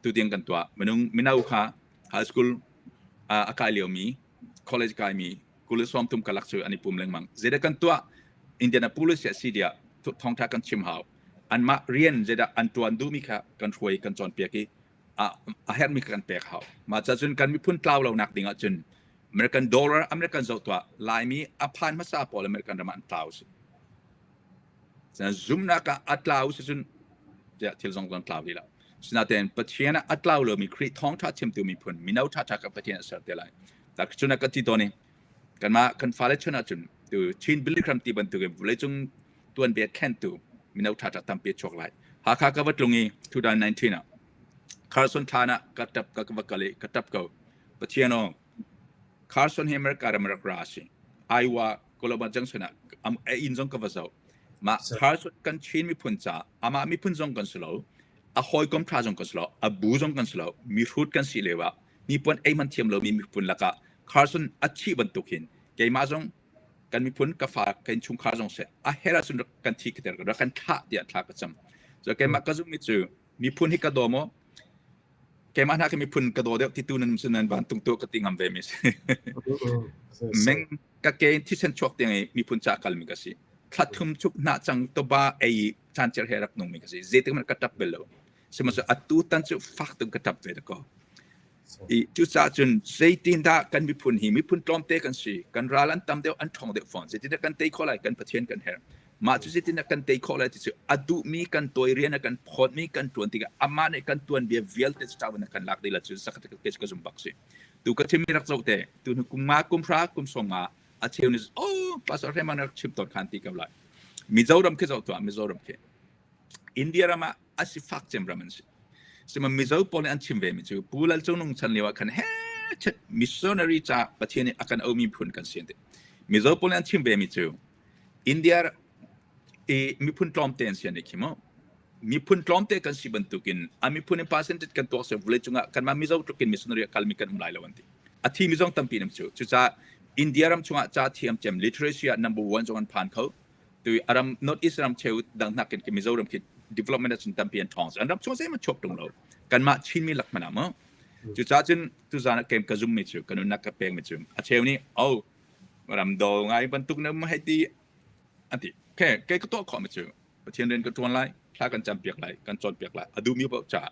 Speaker 2: tu tiang kan tuah. Minung mino kha high school a kai liomi, college kaimi 23 kalak cu an i pum lengmang. Zeidah kan tuah? Indianapolis ah si tiah thawngtha kan chim hau. Anmah rian zeidah an ṭuan duhmi kha kan hruai kan cawnpiak i a herhmi kha kan pek hau. Mah ca cun kan miphun tlau lonak ding ahcun American dollar American zoh tuah Laimi a phan hmasa pawl American ram ah an tlau si. Zumnak ah a tlau si cun tiah thil zong zong tlau lila. Sinain Pathian ah a tlau lomi Khrih thawngṭha chimtu miphun mino ṭhaṭha kha Pathian a ser te lai. Tak cun a ka ti tawn i kanmah kan fale chun ahcun tu Chin Billy Graham ti bantuk in vawleicung tuanbia khentu mino ṭhaṭha tampi a chuak lai. Hakha ka va tlung i 2019 ah Carson thlan ah ka ṭap ka va kal i ka ṭap ko. Pathian aw, Carson hi America ram rak ra a si. Iowa Coloma Junction ah a inn zong ka va zoh. Mah Carson kan Chin miphun ca amah miphun zong kan si lo, a hawikom ṭha zong kan si lo, a bu zong kan si lo, mihrut kan si lio ah miphun ei hmanh thiam lomi miphun lakah Carson a thih bantuk hin keimah zong kan miphun ka fa ka innchungkhar zong seh a herh ahcun rak kan thi ka ter rak kan thlah tiah thla ka cam. So keimah ka zumhmi cu miphun hi ka daw maw keimah hna ka miphun ka daw deuh ti tu nan sin nan van tung tu ka ti ngam ve mi si. Meng ka ke thisen chuak tiang i miphun ca kalmi ka si. Thla thum chuk hna cang toba ei chan cer he rak nung mi ka si. Zeitik hmanh ka tap bel lo. Sihmanhsehlaw atu tan cu fak tuk ka ṭap ve dakaw. I cucaah cun zeitindah kan miphun hi miphun tlawmte kan si, kan ral an tam deuh, an ṭhawng deuh fawn. Zeitindah kan tei khawh lai? Kan Pathian kan herh. Mah cu zeitin dah kan tei khawh lai ti cu a duhmi kan tuai rian a kan phawtmi kan ṭuan tikah amah nih kan tuanbia vialte cu ṭah in a kan lak dih la cu zakhat ke ka zum bak si. Tu ka chimmi rak zoh te tu hnu kum nga kum hra kum sawm nga a cheu nih oh pastor Hreman rak chim tawn khan ti ko lai. Mizoram khi zoh tuah Mizoram khi India ram ah a sifak cem ram an si. Sihmanhsehlaw Mizo pawl nih an chim ve mi cu Pu Lal Cung Nung chan lio ah khan he chet missionary ca Pathian nih a kan aumi phun kan si an ti. Mizo pawl nih an chim ve mi cu India i miphun tlawmte an si an i khi mu. Miphun tlawmte kan si bantukin a miphun in percentage kan tuak se vawlei cungah kanmah Mizo tluk in missionary a kalmi kan um lai lo an ti. A thi mi zong tampi an um cu. Cucaah India ram chungah ca thiam cem literacy ah number one zong an phan kho. Tu aram North East ram cheu dang nakin khi Mizoram khi development ahcun tampi an ṭhawng. An ram chung zeihmanh chuak ṭung lo. Kanmah Chinmi lak hmanh ah mu. Cucaah cun tuzaan ah kem ka zummi cu ka nunnak ka pekmi cu a cheu nih oh ram daw ngai bantuk na um hei ti an ti. Okay, kei ka tuah khawhmi cu Pathian rian ka ṭuan lai, thla kan campiak lai, kan cawnpiak lai. A duhmi paoh caah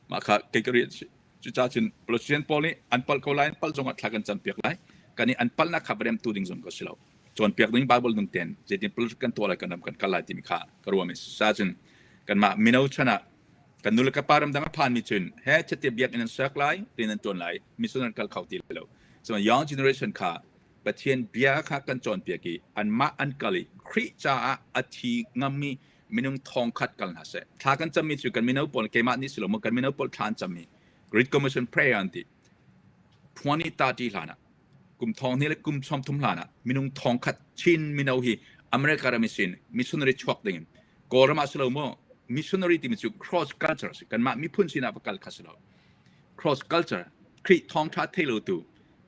Speaker 2: mah kha kei ka rian si. Cucaah cun Pathian pawl nih an palh ko lai, an palh zongah thla kan campiak lai. Kan i an palhnak kha va remtu ding zong ka si lo. Cawnpiak ding Bible nung tein zeitin politics kan tuah lai, kan ram kan kal lai timi kha ka ruah mi si. Cucaah cun kanmah mino chan ah kan nu le ka pa ramdang a phanmi cun he chete biakinn an sak lai, rian an ṭuan lai, mission an kal kho ti lo. Cun young generation kha Pathian bia kha kan cawnpiak i anmah an kal i Khrih caah a thi ngammi minung thongkhat kal hna seh. Thla kan cammi cu kan mino pawl keimah nih si lo maw kan mino pawl thla an cammi Great Commission Prayer an ti. 2030 hlan ah kum thong hnih le kum 30 hlan ah minung thongkhat Chin mino hi America ram sin missionary chuak ding in Kawlram ah si lo maw missionary timi cu cross culture si kanmah miphun sinah va kal kha si lo cross culture Khrih thawngtha thei lo tu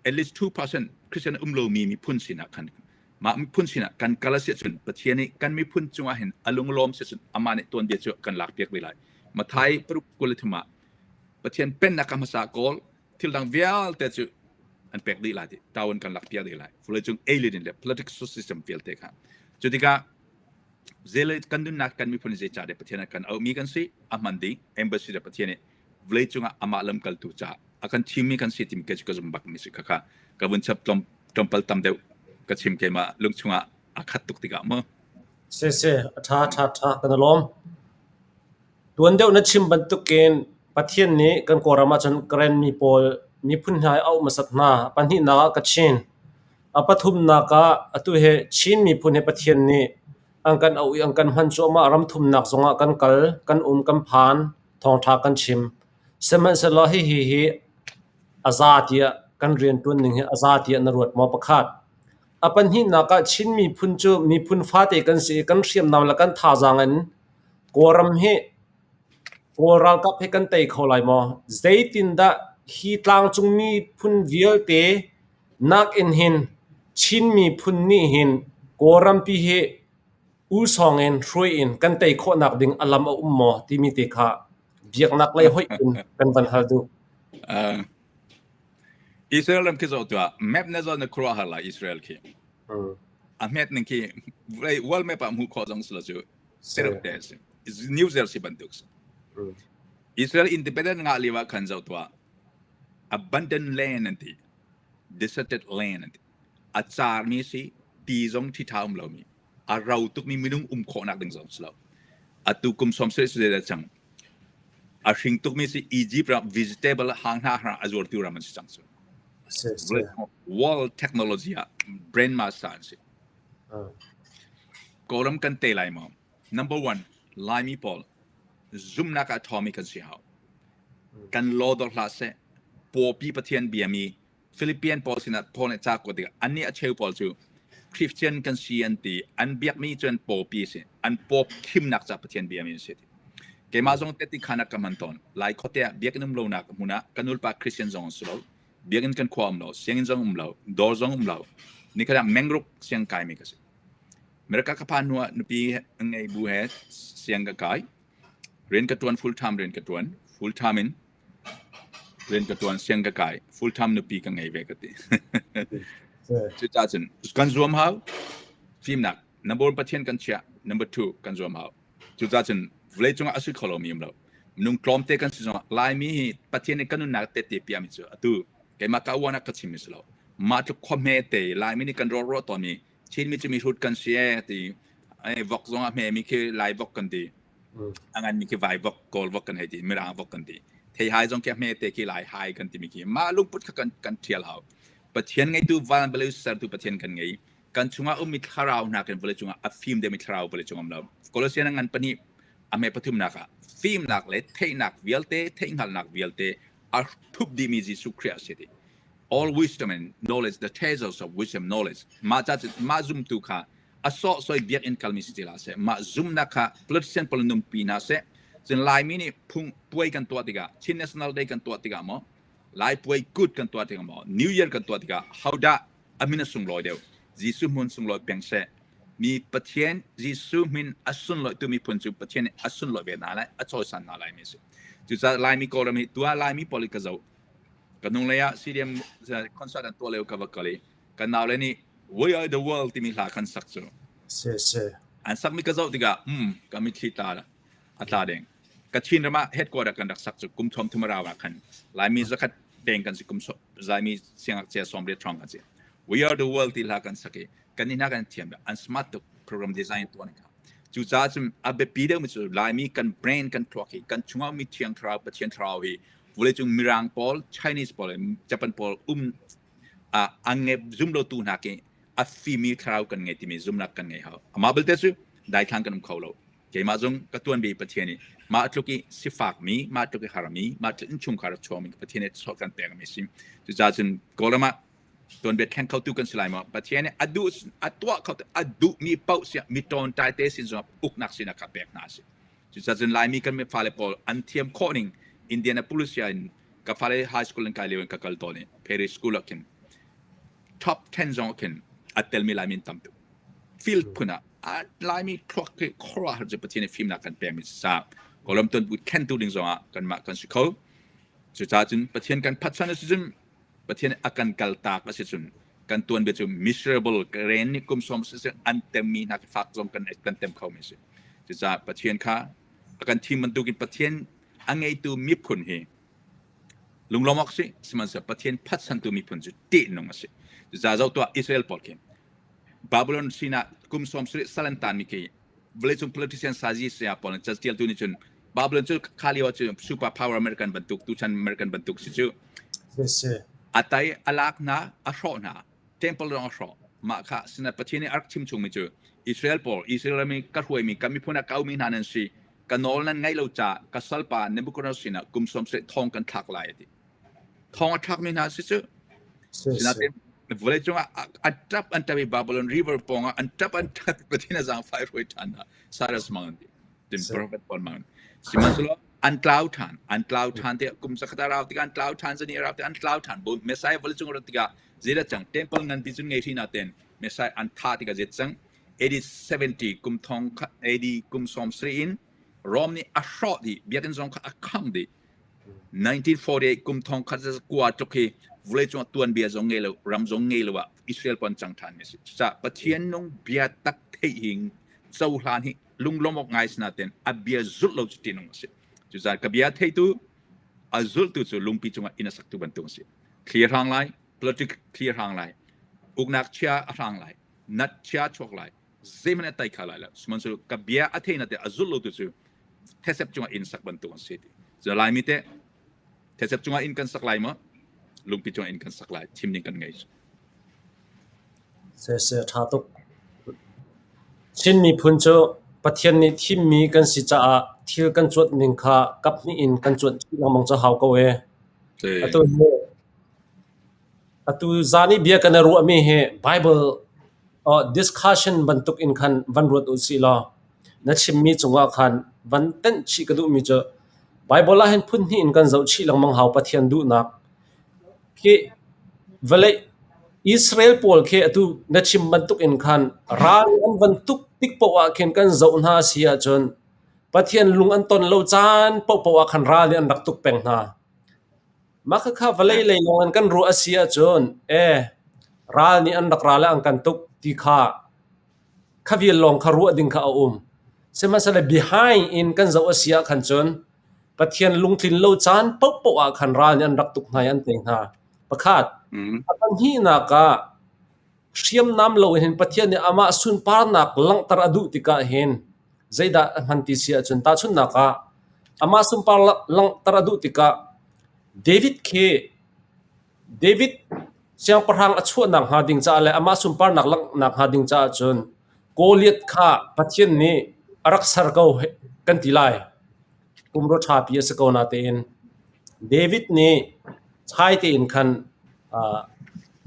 Speaker 2: at least 2% Christian um lomi miphun sinah khan mah miphun sinah kan kal a si ahcun Pathian nih kan miphun cungah hin a lunglawm si ahcun amah nih tuanbia cu kan lakpiak ve lai. Mathai paruk 23 ah Pathian pennak ka hmasa kawl thil dang vialte cu an pek dih lai ti tawon kan lakpiak dih lai. Vawleicung alien le politics system vialte kha. Cu tikah zele kan nunnak kan miphun zeicah deh Pathian kan auhmi kan si a hman ding embassy le Pathian nih vawleicung ah amah lamkaltu caah a kan thimmi kan si timi kei cu ka zum bakmi si khakha ka vun chap tlawmpal tam deuh ka chim keimah lungchung ah a khat tuk tikah mu.
Speaker 1: Si si a ṭha ṭha ṭha kan i lawm. Tuan deuh na chim bantukin Pathian nih kan Kawlram ahcun Karen mi pawl miphun hna hi a auh hmasat hna. Pahnihnak ah Kachin. A pathumnak ah atu hi Chin miphun hi Pathian nih an kan auh i an kan hman cuahmah. Ramthumnak zongah kan kal, kan um, kan phan. Thawngṭha kan chim. Sihmanhsehlaw hihi hi a za tiah kan rianṭuan ning hi a za tiah na ruat maw? Pakhat. A pahnihnak ah Chin miphun cu miphun fate kan si i kan hriamnam le kan thazaang in Kawlram hi Kawl ralkap hi kan tei kho lai maw? Zeitindah hi tlangcung miphun vialte nakin hin Chin miphun nih hin Kawlrampi hi Usawng in hruai in kan tei khawhnak ding a lam a um maw timi te kha biaknak lei hoih in kan van hal duh.
Speaker 2: Uh, Israel ram khi zoh tuah map na zoh na khuaruahhar lai Israel khi.
Speaker 1: Mm.
Speaker 2: A hmet ning khi world map ah hmuh khawh zong si lo cu seruk te si. New Jersey bantuk si.
Speaker 1: Mm.
Speaker 2: Israel independent ngah lio ah khan zoh tuah abundant land an ti deserted land an ti a carmi si ti zong ṭhiṭha um lomi a ro tukmi minung um khawhnak ding zong si lo atu kum som se se cang a hring tukmi si Egypt ram vegetable hang hna hra a zuartu ram an si cang cu world technology ah brain master an si Kawlram kan te lai maw number one Laimi pawl zumnak ah ṭhawmi kan si hau kan law dor hlah seh pawpi Pathian biami Philippian pawl sinah Paul nih ca kuat tikah annih a cheu pawl cu Christian kan si an ti an biakmi cu an pawpi a si an pawp khimnak ca Pathian biami an si ti keimah zong tehte khan ah ka hman tawn lai khuate ah biakinn um lonak hmun ah ka nulpa Christian zong an si lo biakinn kan khua um lo sianginn zong um lo dawr zong um lo nikhat ah mengruk siang kaimi ka si America ka phan hnu ah nupi ngei bu he siang ka kai rian ka tuan full time rian ka tuan full time in Rian ka ṭuan, siang ka kai, full time nupi ka ngei ve ka ti. Cucaah cun kan zuam hau. Fimnak number one Pathian kan chiah, number two kan zuam hau. Cucaah cun vawlei cungah a si kho lomi um lo. Minung tlawmte kan si zongah Laimi hi Pathian nih kan nunnak tehte piami cu atu keimah ka uan ah ka chimmi si lo. Mah tluk khua hmete Laimi nih kan rawlruah tawnmi Chinmi cu mihrut kan si ee ti. Ai vok zong a hmemi khi Lai vok kan ti. A nganmi khi vai vok, Kawl vok kan hei ti, Mirang vok kan ti. Theihai zong khi a hmete khi Lai hai kan timi khi mah lungput kha kan kan ṭhial hau. Pathian ngeitu van vawlei sertu Pathian kan ngei. Kan chungah ummi thlarau hna kan vawlei cungah a fim deuhmi thlarau vawlei cung um lo. Kolosian a ngan pahnih a hme pathumnak ah fimnak le theihnak vialte, theihhngalhnak vialte a thup dihmi Jesuh Khrih a si ti. All wisdom and knowledge, the treasures of wisdom knowledge. Mah ca mah zumtu kha a sawhsawh biakinn kalmi si ti hlah seh. Mah zumnak kha politician pawl nunpi hna seh. Cun Laimi nih phung puai kan tuah tikah Chin National Day kan tuah tikah maw Lai puai kut kan tuah tikah maw New Year kan tuah tikah hodah a min a sunglawi deuh Jesuh hmun sunglawi peng seh mi Pathian Jesuh min a sunlawi tu miphun cu Pathian nih a sunlawi ve hna lai a cawisan hna lai mi a si cucaah Laimi Kawlram hi tuah Laimi pawl hi ka zoh ka hnung lei ah CDM concert an tuah lio ka va kal i kan naule nih We Are the World timi hla kan sak cu
Speaker 1: Si si.
Speaker 2: an sakmi ka zoh tikah hmm ka mitthli tla a tla deng Kachin ram ah headquarter kan rak sak cu kum thom thum rau ah khan Laimi zakhat deng kan si kum Laimi siangngakchia 80 hrawng kan si We Are the World ti hla kan sak i kan nih hna kan thiam an smart tuk program design tuan kha cucaah cun a biapi deuhmi cu Laimi kan brain kan thluak hi kan chungah mi thiang thlarau Pathian thlarau hi vawleicung Mirang pawl Chinese pawl Japan pawl um a nge zum lo tu hna khi a fimi thlarau kan ngei timi zumnak kan ngei hau amah belte cu daithlang kan um kho lo keimah zong ka tuan bi Pathian nih mah tluk i sifakmi mah tluk i harmi mah tluk innchungkhar a chuakmi Pathian nih chuah kan pekmi si cucaah cun Kawlram ah tuanbia thleng khotu kan si lai maw Pathian nih a duh a tuah kho a duhmi paoh siah mi ṭawnṭai te sin zongah uknak sinak kha pek hna a si cucaah cun Laimi kan fale pawl an thiam khawh ning Indianapolis in ka fale high school in kai lio in ka kal tawn i Paris school ah khin top 10 zong ah khin a telmi Laimi an tam tuk field phun ah Laimi thluak khi khuaruahhar cu Pathian nih fimnak kan pekmi sa Kawlram tuanbu thlentu ding zongah kanmah kan si kho cucaah cun Pathian kan phatsan a si cun Pathian a kan kaltak a si cun kan tuanbia cu miserable ren nih kum sawm si an temmi hna fak zong kan kan tem kho mi si cucaah Pathian kha a kan thim bantukin Pathian a ngeitu miphun hi lunglawm awk si sihmanhsehlaw Pathian phatsantu miphun cu ṭihnung a si cucaah zoh tuah Israel pawl khi Babylon sinah kum 70 sal an taanmi khi vawleicung politician sazi saya pawl nih catialtu nih cun Babylon cu kha lio ah cun super power American bantuk tuchan American bantuk si cu
Speaker 1: Si.
Speaker 2: a tai a lak hna a hrawh hna temple zong a hrawh mah kha sinah Pathian nih a rak chim chungmi cu Israel pawl Israel ram i ka hruaimi ka miphun ah ka aumi hna nan si ka nawl nan ngaih lo caah ka salpa Nebuchadnezzar sinah kum 70 thong kan thlak lai a ti Thong a thlakmi hna si cu.
Speaker 1: Si si.
Speaker 2: Sinain vawleicung ah a ṭap an ṭap i Babylon River pawng ah an ṭap an ṭap i Pathian a zaangfah i hruai ṭhan hna. Cyrus mang an ti. Tin
Speaker 1: Si.
Speaker 2: prophet pawl mang. Sihmanhsehlaw an tlau ṭhan. An tlau ṭhan tiah kum zakhat a rau tikah an tlau ṭhan zani a rau tikah an tlau ṭhan. Bu Messiah vawleicung a rat tikah zeidah cang? Temple nganpi cun ngei hri naten Messiah an thah tikah zet cang? AD 70 kum thong khat AD kum 70 in Rome nih a hrawh dih. Biakinn zong kha a khangh dih. 1948 kum thong khat kua tluk hi vawleicung ah tuanbia zong ngei lo ram zong ngei lo ah Israel pon cang ṭhan mi a si. Cucaah Pathian nung bia tak theih hi cohlan hi lunglawm awk ngai sinain a bia zulh lo cu ṭihnung a si. Cucaah ka bia theitu a zultu cu lungpi cungah inn a saktu bantuk a si. Thli a hrang lai, politic thli a hrang lai, uknak chia a hrang lai, nat chia a chuak lai, zeihmanh a tai kha lai lo. Sihmanhsehlaw ka bia a thei na te a zulh lo tu cu thesep cungah inn sak bantuk an si ti. Cu Laimi te thesep cungah inn kan sak lai maw? Lungpi cungah inn kan sak lai. Thim ding kan ngei.
Speaker 1: Sese ṭha tuk. Chin miphun cu Pathian nih thimmi kan si caah thil kan cuanh ning kha kaphnih in kan cuanh chih lengmang cu hau ko ee. Atu hi Atu zan i bia kan i ruahmi hi Baibal discussion bantuk in khan van ruat u sih law na chimmi cungah khan van tenh chih ka duhmi cu Baibal ah hin phun hnih in kan zoh chih lengmang hau Pathian duhnak. Khi vawlei Israel pawl khi atu na chim bantuk in khan ral an van tuk tik paoh ah khin kan zoh hna si ahcun Pathian lung an ton lo caan paohpaoh ah khan ral nih an rak tuk peng hna. Mah khakha vawlei lei lawng in kan ruah a si ahcun ee ral nih an rak ra le an kan tuk ti kha kha vial lawng kha ruah ding kha a um. Sihmanhsehlaw behind in kan zoh a si ah khan cun Pathian lungtlin lo caan paohpaoh ah khan ral nih an rak tuk hna i an tei hna. Pakhat. A pahnihnak ah. Hriamnam loin hin Pathian nih amah sunparnak langhter a duh tikah hin zeidah a hman ti si ahcun tahchunhnak ah amah sunpar langhter a duh tikah David khi David siangpahrang a chuahnak hnga ding caah le amah sunparnak langhnak hnga ding caah cun Goliath kha Pathian nih a rak ser ko kan ti lai. Pumrua ṭhapi a si ko natein David nih chai tein khan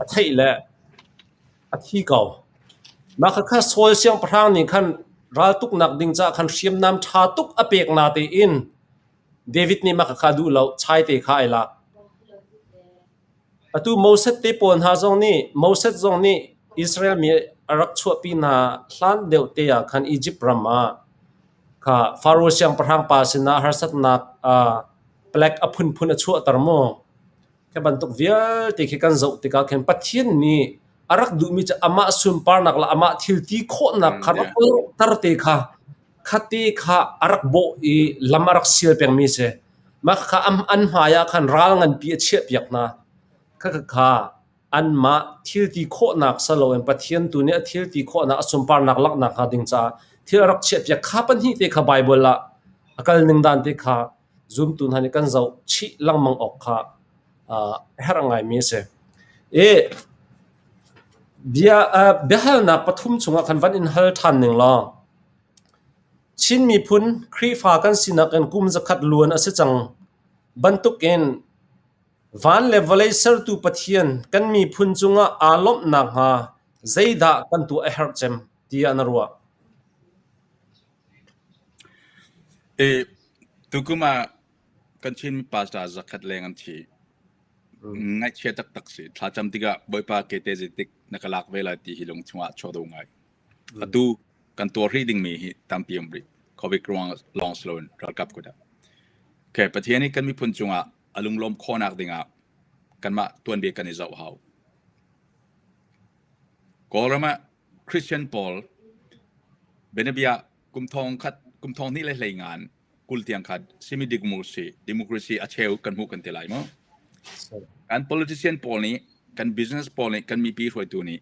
Speaker 1: a theih le a thi ko. Mah khakha Saul siangpahrang nih khan raltuknak ding caah khan hriamnam ṭha tuk a pek natein David nih mah khakha a duh lo, chai te kha ai lak. Atu Moses te pawl hna zong nih Moses zong nih Israel mi a rak chuahpi hna hlan deuh te ah khan Izipt ram ah kha Faro siangpahrang pa sinah harsatnak palek a phunphun a chuahter mu. Khi bantuk vialte khi kan zoh tikah khin Pathian nih a rak duhmi cu amah sunparnak le amah thil ti khawhnak kha rak langhter te kha khate kha a rak bawh i lam a rak sial pengmi si. Mah kha an hmai ah khan ral nganpi a chiahpiak hna. Khakha anmah thil ti khawhnak si loin Pathian tu nih a thil ti khawhnak a sunparnak langhnak hnga ding caah thil a rak chiahpiak kha pahnih te kha Baibal ah a kal ning dan te kha zumtu hna nih kan zoh chih lengmang awk kha a herh ngaimi a si. I bia biahalnak pathum chungah khan van in hal ṭhan ning law Chin miphun Khrihfa kan sinak in kum zakhat luan a si cang bantukin van le vawlei sertu Pathian kan miphun cungah aa lawmh nakhnga zeidah kan tuah a herh cem tiah na ruah?
Speaker 2: I tukum ah kan Chin pastor zakhat leng an thi. Ngaihchia taktak si. Thlacam tikah Bawipa kete zeitik na ka lak ve lai ti hi lung chungah chuak do ngai. Atu kan tuar rih dingmi hi tampi um rih. Covid ruang lawng si loin ralkap kut ah. Okay, Pathian nih kan miphun cungah a lunglawm khawhnak dingah kanmah tuanbia kan i zoh hau. Kawlram ah Christian pawl bianabia kum thong khat kum thong hnih le hlei ngan 20 tiang khat simi democracy democracy a cheu kan hmuh kan ti lai maw? Kan politician pawl nih kan business pawl nih kan mipi hruaitu nih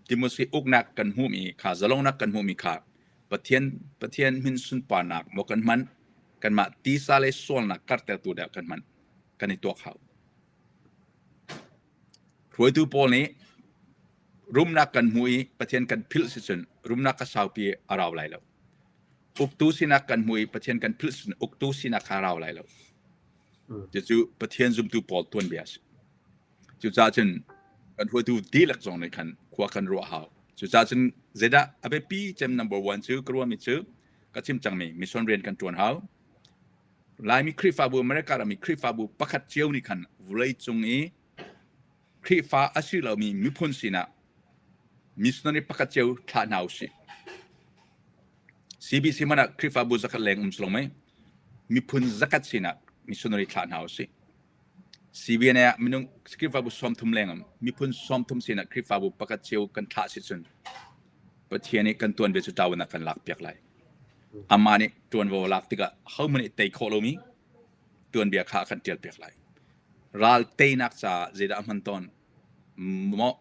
Speaker 2: democracy uknak kan hmuhmi kha zalongnak kan hmuhmi kha Pathian Pathian min sunparnak maw kan hman kanmah tisa le sualnak karhtertu dah kan hman kan i tuak hau. Hruaitu pawl nih rumnak kan hmu i Pathian kan philh sicun rumnak ka saupi a rau lai lo. Uktu sinak kan hmu i Pathian kan philh sicun uktu sinak kha a rau lai lo. Cucu Pathian zumtu pawl tuanbia a si. Cucaah cun kan hruaitu dihlak zong nih khan khua kan ruah hau. Cucaah cun zeidah a biapi cem number one cu ka ruahmi cu ka chim cangmi mission rian kan ṭuan hau. Laimi Khrihfabu America rammi Khrihfabu pakhat cio nih khan vawleicung i Khrihfa a si lomi miphun sinah missionary pakhat cio thlah hna usih. CBC hmanh ah Khrihfabu zakhat leng um si lo mei? Miphun zakhat sinah missionary thlah hna usih. CBN ah minung Khrihfabu 30 leng um. Miphun 30 sinah Khrihfabu pakhat cio kan thlah si cun Pathian nih kan tuanbia cu ṭau in a kan lakpiak lai. Amah nih ṭuanvo a lak tikah hohmanh nih tei khawh lomi tuanbia kha a kan ṭialpiak lai. Ral teinak caah zeidah a hman tawn? Maw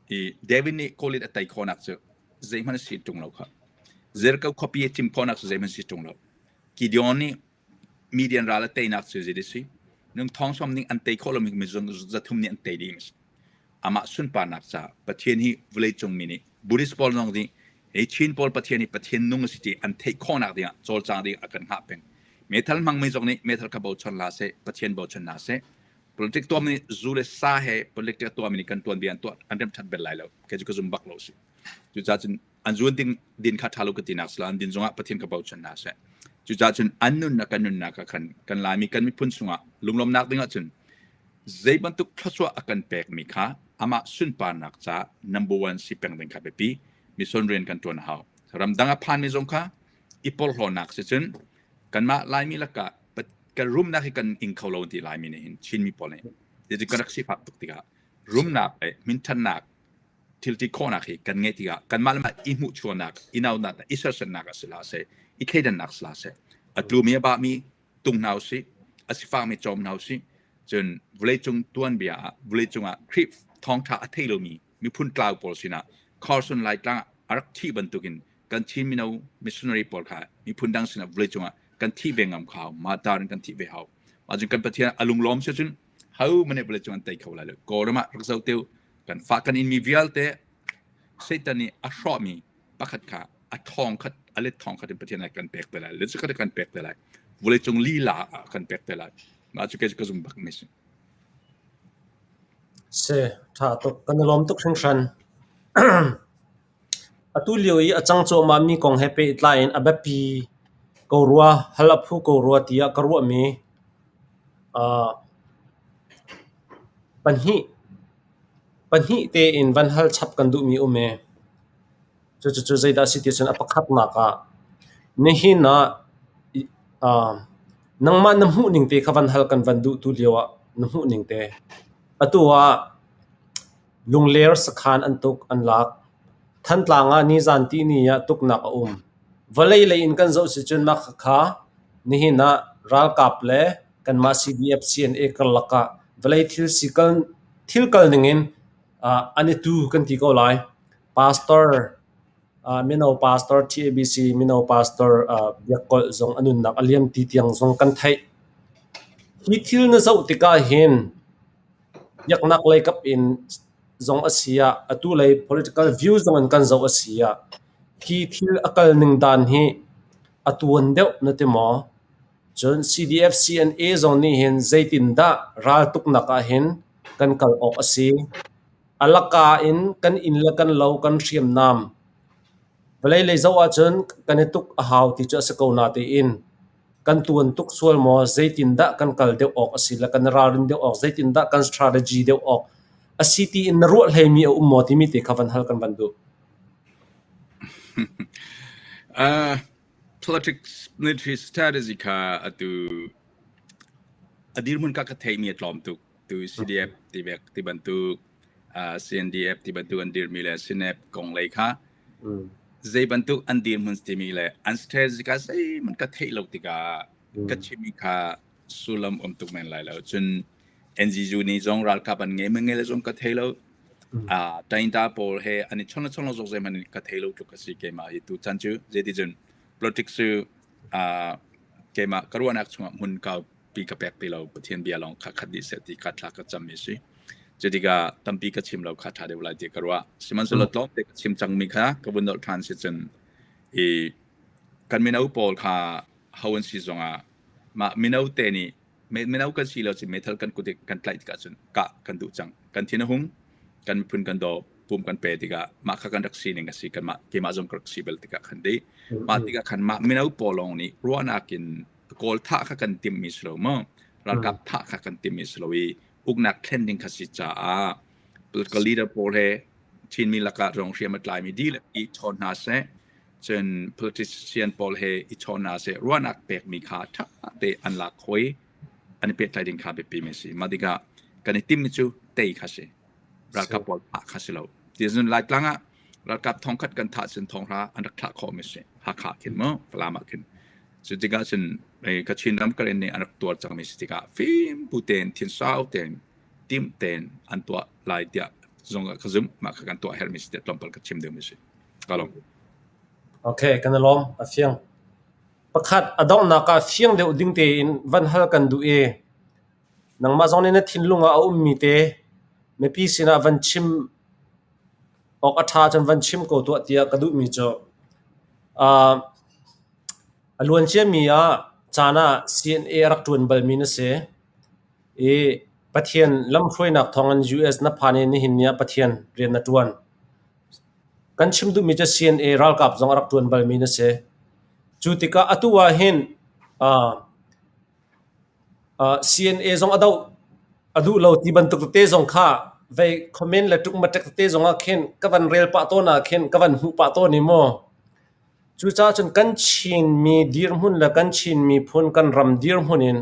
Speaker 2: i David nih Goliath a tei khawhnak cu zeihmanh a si ṭung lo kha. Jericho khuapi a thim khawhnak cu zeihmanh si ṭung lo. Gideon nih Midian ral a teinak cu zei a si? Nung thong sawm nih an tei khawh lomi mizung zathum nih an tei dih. Amah sunparnak caah Pathian hi vawleicung mi nih Buddhist pawl zong nih hi Chin pawl Pathian hi Pathian nung a si ti an theih khawhnak dingah cawlcang ding a kan hngah peng. Meithal hmangmi zong nih meithal kha bochan hlah seh, Pathian bochan hna seh. Politic tuahmi nih zu le sa he politic a tuahmi nih kan tuanbia an tuah an remṭhat bel lai lo. Kei cu ka zum bak lo si. Cucaah cun an zuan ding din kha ṭha lo ka tinak si lo an din zongah Pathian ka bochan hna seh. Cucaah cun an nunnak kan nunnak ah khan kan Laimi kan miphun chungah lunglawmnak dingah cun zei bantuk thluachuah a kan pekmi kha amah sunparnak caah number one si peng ding kha biapi mission rian kan ṭuan a hau. Ramdang a phanmi zong kha i porhlawnak si cun kanmah Laimi lakah kan rumnak hi kan ing kho lo ti Laimi nih hin Chinmi pawl nih ti kan rak sifak tuk tikah rumnak le minṭhannak thilti khawhnak hi kan ngeih tikah kanmah le mah i hmuhchuahnak, i naunak, i sersiamnak a si hlah seh, i thleidannak si hlah seh, a tlumi a bami tung hna usih, a sifakmi cawm hna usih, cun vawleicung tuanbia ah vawleicung ah Khrih thawngṭha a thei lomi Miphun tlau pawl sinah Carson Laitlang ah a rak thih bantukin kan Chin mino missionary pawl kha miphun dang sinah vawleicung ah kan thih ve ngam kha hau. Mah in kan thih ve hau. Mah cun kan Pathian a lunglawm si cun ho mane vawleicung an tei kho lai lo. Kawlram ah rak zoh teu kan fa kan inmi vialte Satan nih a hrawhmi pakhat kha a thong khat a let thong khat in Pathian ah kan pek te lai. Let khat kan pek te lai. Vawleicung lila ah kan pek te lai. Mah cu kei cu ka zum bak mi si.
Speaker 1: Si, ṭha tuk. Kan i lawm tuk hringhran. Atu lio i a cang cuahmahmi kong he pehtlai in a biapi ko rua, hal a phu ko rua tiah ka ruahmi pahnih tein van hal chap kan duhmi um i cucu zeidah a si ti cun a pakhatnak ah nihin ah nangmah na hmuhning te kha van hal kan van duh tu lio ah na hmuhning te. Atu ah Lungler sakhan an tuk, an lak. Thantlang ah nizan tihni ah tuknak a um. Vawlei lei in kan zoh sicun mah khakha nihin ah ralkap le kanmah CDF CNA karlak ah vawlei thil si kal thil kal ning in an i tu kan ti ko lai. Pastor mino pastor TABC mino pastor Biakkolh zong a nunnak a liam ti tiang zong kan theih. Hi thil na zoh tikah hin Biaknak lei kap in zong a si ah, atu lei political view zong in kan zoh a si ah, hi thil a kal ning dan hi a tuan deuh na ti maw? Cun CDF CNA zong nih hin zeitindah raltuknak ah hin kan kal awk a si? A laka in kan inn le kan lo kan hriamnam vawlei lei zoh ahcun kan i tuk a hau ti cu a si ko natein kan tuan tuk sual maw zeitindah kan kal deuh awk a si le kan ralrin deuh awk zeitindah kan strategy deuh awk a si ti in na ruah hleimi a um maw timi te kha van hal kan van duh.
Speaker 2: Politics military strategy kha atu a dirhmun ka ka theimi a tlawm tuk tu CDF ti bek ti bantuk CNDF ti bantuk an dirmi le CNF kong lei kha zei bantuk an dirhmun timi le an strategy kha zeihmanh ka theih lo tikah ka chimmi kha sullam um tuk men lai lo. Cun NGU nih zong ralkap an ngei men ngei le zong ka thei lo. Tainta pawl he an i chon le chon lo zong zeihmanh ka thei lo tluk a si keimah hi tu chan cu zeiticun politics cu keimah ka ruahnak chungah hmun kau pi ka pek ti lo Pathian bia lawng kha khat dih seh ti kha thla ka cammi si. Cu tikah tampi ka chim lo kha ṭha deuh lai ti ka ruah. Sihmanhsehlaw tlawmte ka chim cangmi kha ka vun nolh ṭhan si cun i kan mino pawl kha ho an si zongah mah mino te nih mino kan si lo cun meithal kan kut kan tlaih tikah cun kah kan duh cang. Kan thin a hung, kan miphun kan daw, pum kan pe tikah mah kha kan rak sining a si kanmah keimah zong ka rak si bal tikah khan dih. Mah tikah khan mah mino pawl lawng nih ruahnak in Kawl thah kha kan timhmi si lo maw? Ralkap thah kha kan timhmi si lo i uknak thlen ding kha si caah political leader pawl he Chinmi lakah zong hriam a tlaimi dihlak i chawn hna seh, cun politician pawl he i chawn hna seh, ruahnak pekmi kha ṭha te an lak khawh i an i pehtlai ding kha biapimi a si. Mah tikah kan i timmi cu tei kha si. Ralkap pawl thah kha si lo. Ti cun Laitlang ah ralkap thongkhat kan thah cun thonghra an rak thlah khawhmi a si. Hakha khin maw, Falam ah khin. Cu tikah cun Kachin ram Karen nih an rak tuar cangmi si tikah fim bu tein thinsau tein tim tein an tuah lai tiah zong ah ka zumh. Mah kha kan tuah herhmi si tiah tlawmpal ka chim deuhmi si. Ka lawm.
Speaker 1: Okay, kan i lawm. A fiang. Pakhat a donghnak ah fiang deuh ding tein van hal kan duh i nangmah zong nih na thinlung ah a ummi te mipi sinah van chim awk a ṭha cun van chim ko tuah tiah ka duhmi cu uh, A luanciami ah caan ah CNA a rak ṭuan balmi na si i Pathian lamhruainak thawngin US na phan i nihin ni ah Pathian rian na ṭuan. Kan chim duhmi cu CNA ralkap zong a rak ṭuan balmi na si. Cu tikah atu ah hin CNA zong a doh a duh lo ti bantuk tete zong kha vei comment le ṭukmaṭek tete zong ah khin ka van rel pah tawn ah khin ka van hmuh pah tawn i mu. Cucaah cun kan Chinmi dirhmun le kan Chin miphun kan ram dirhmun in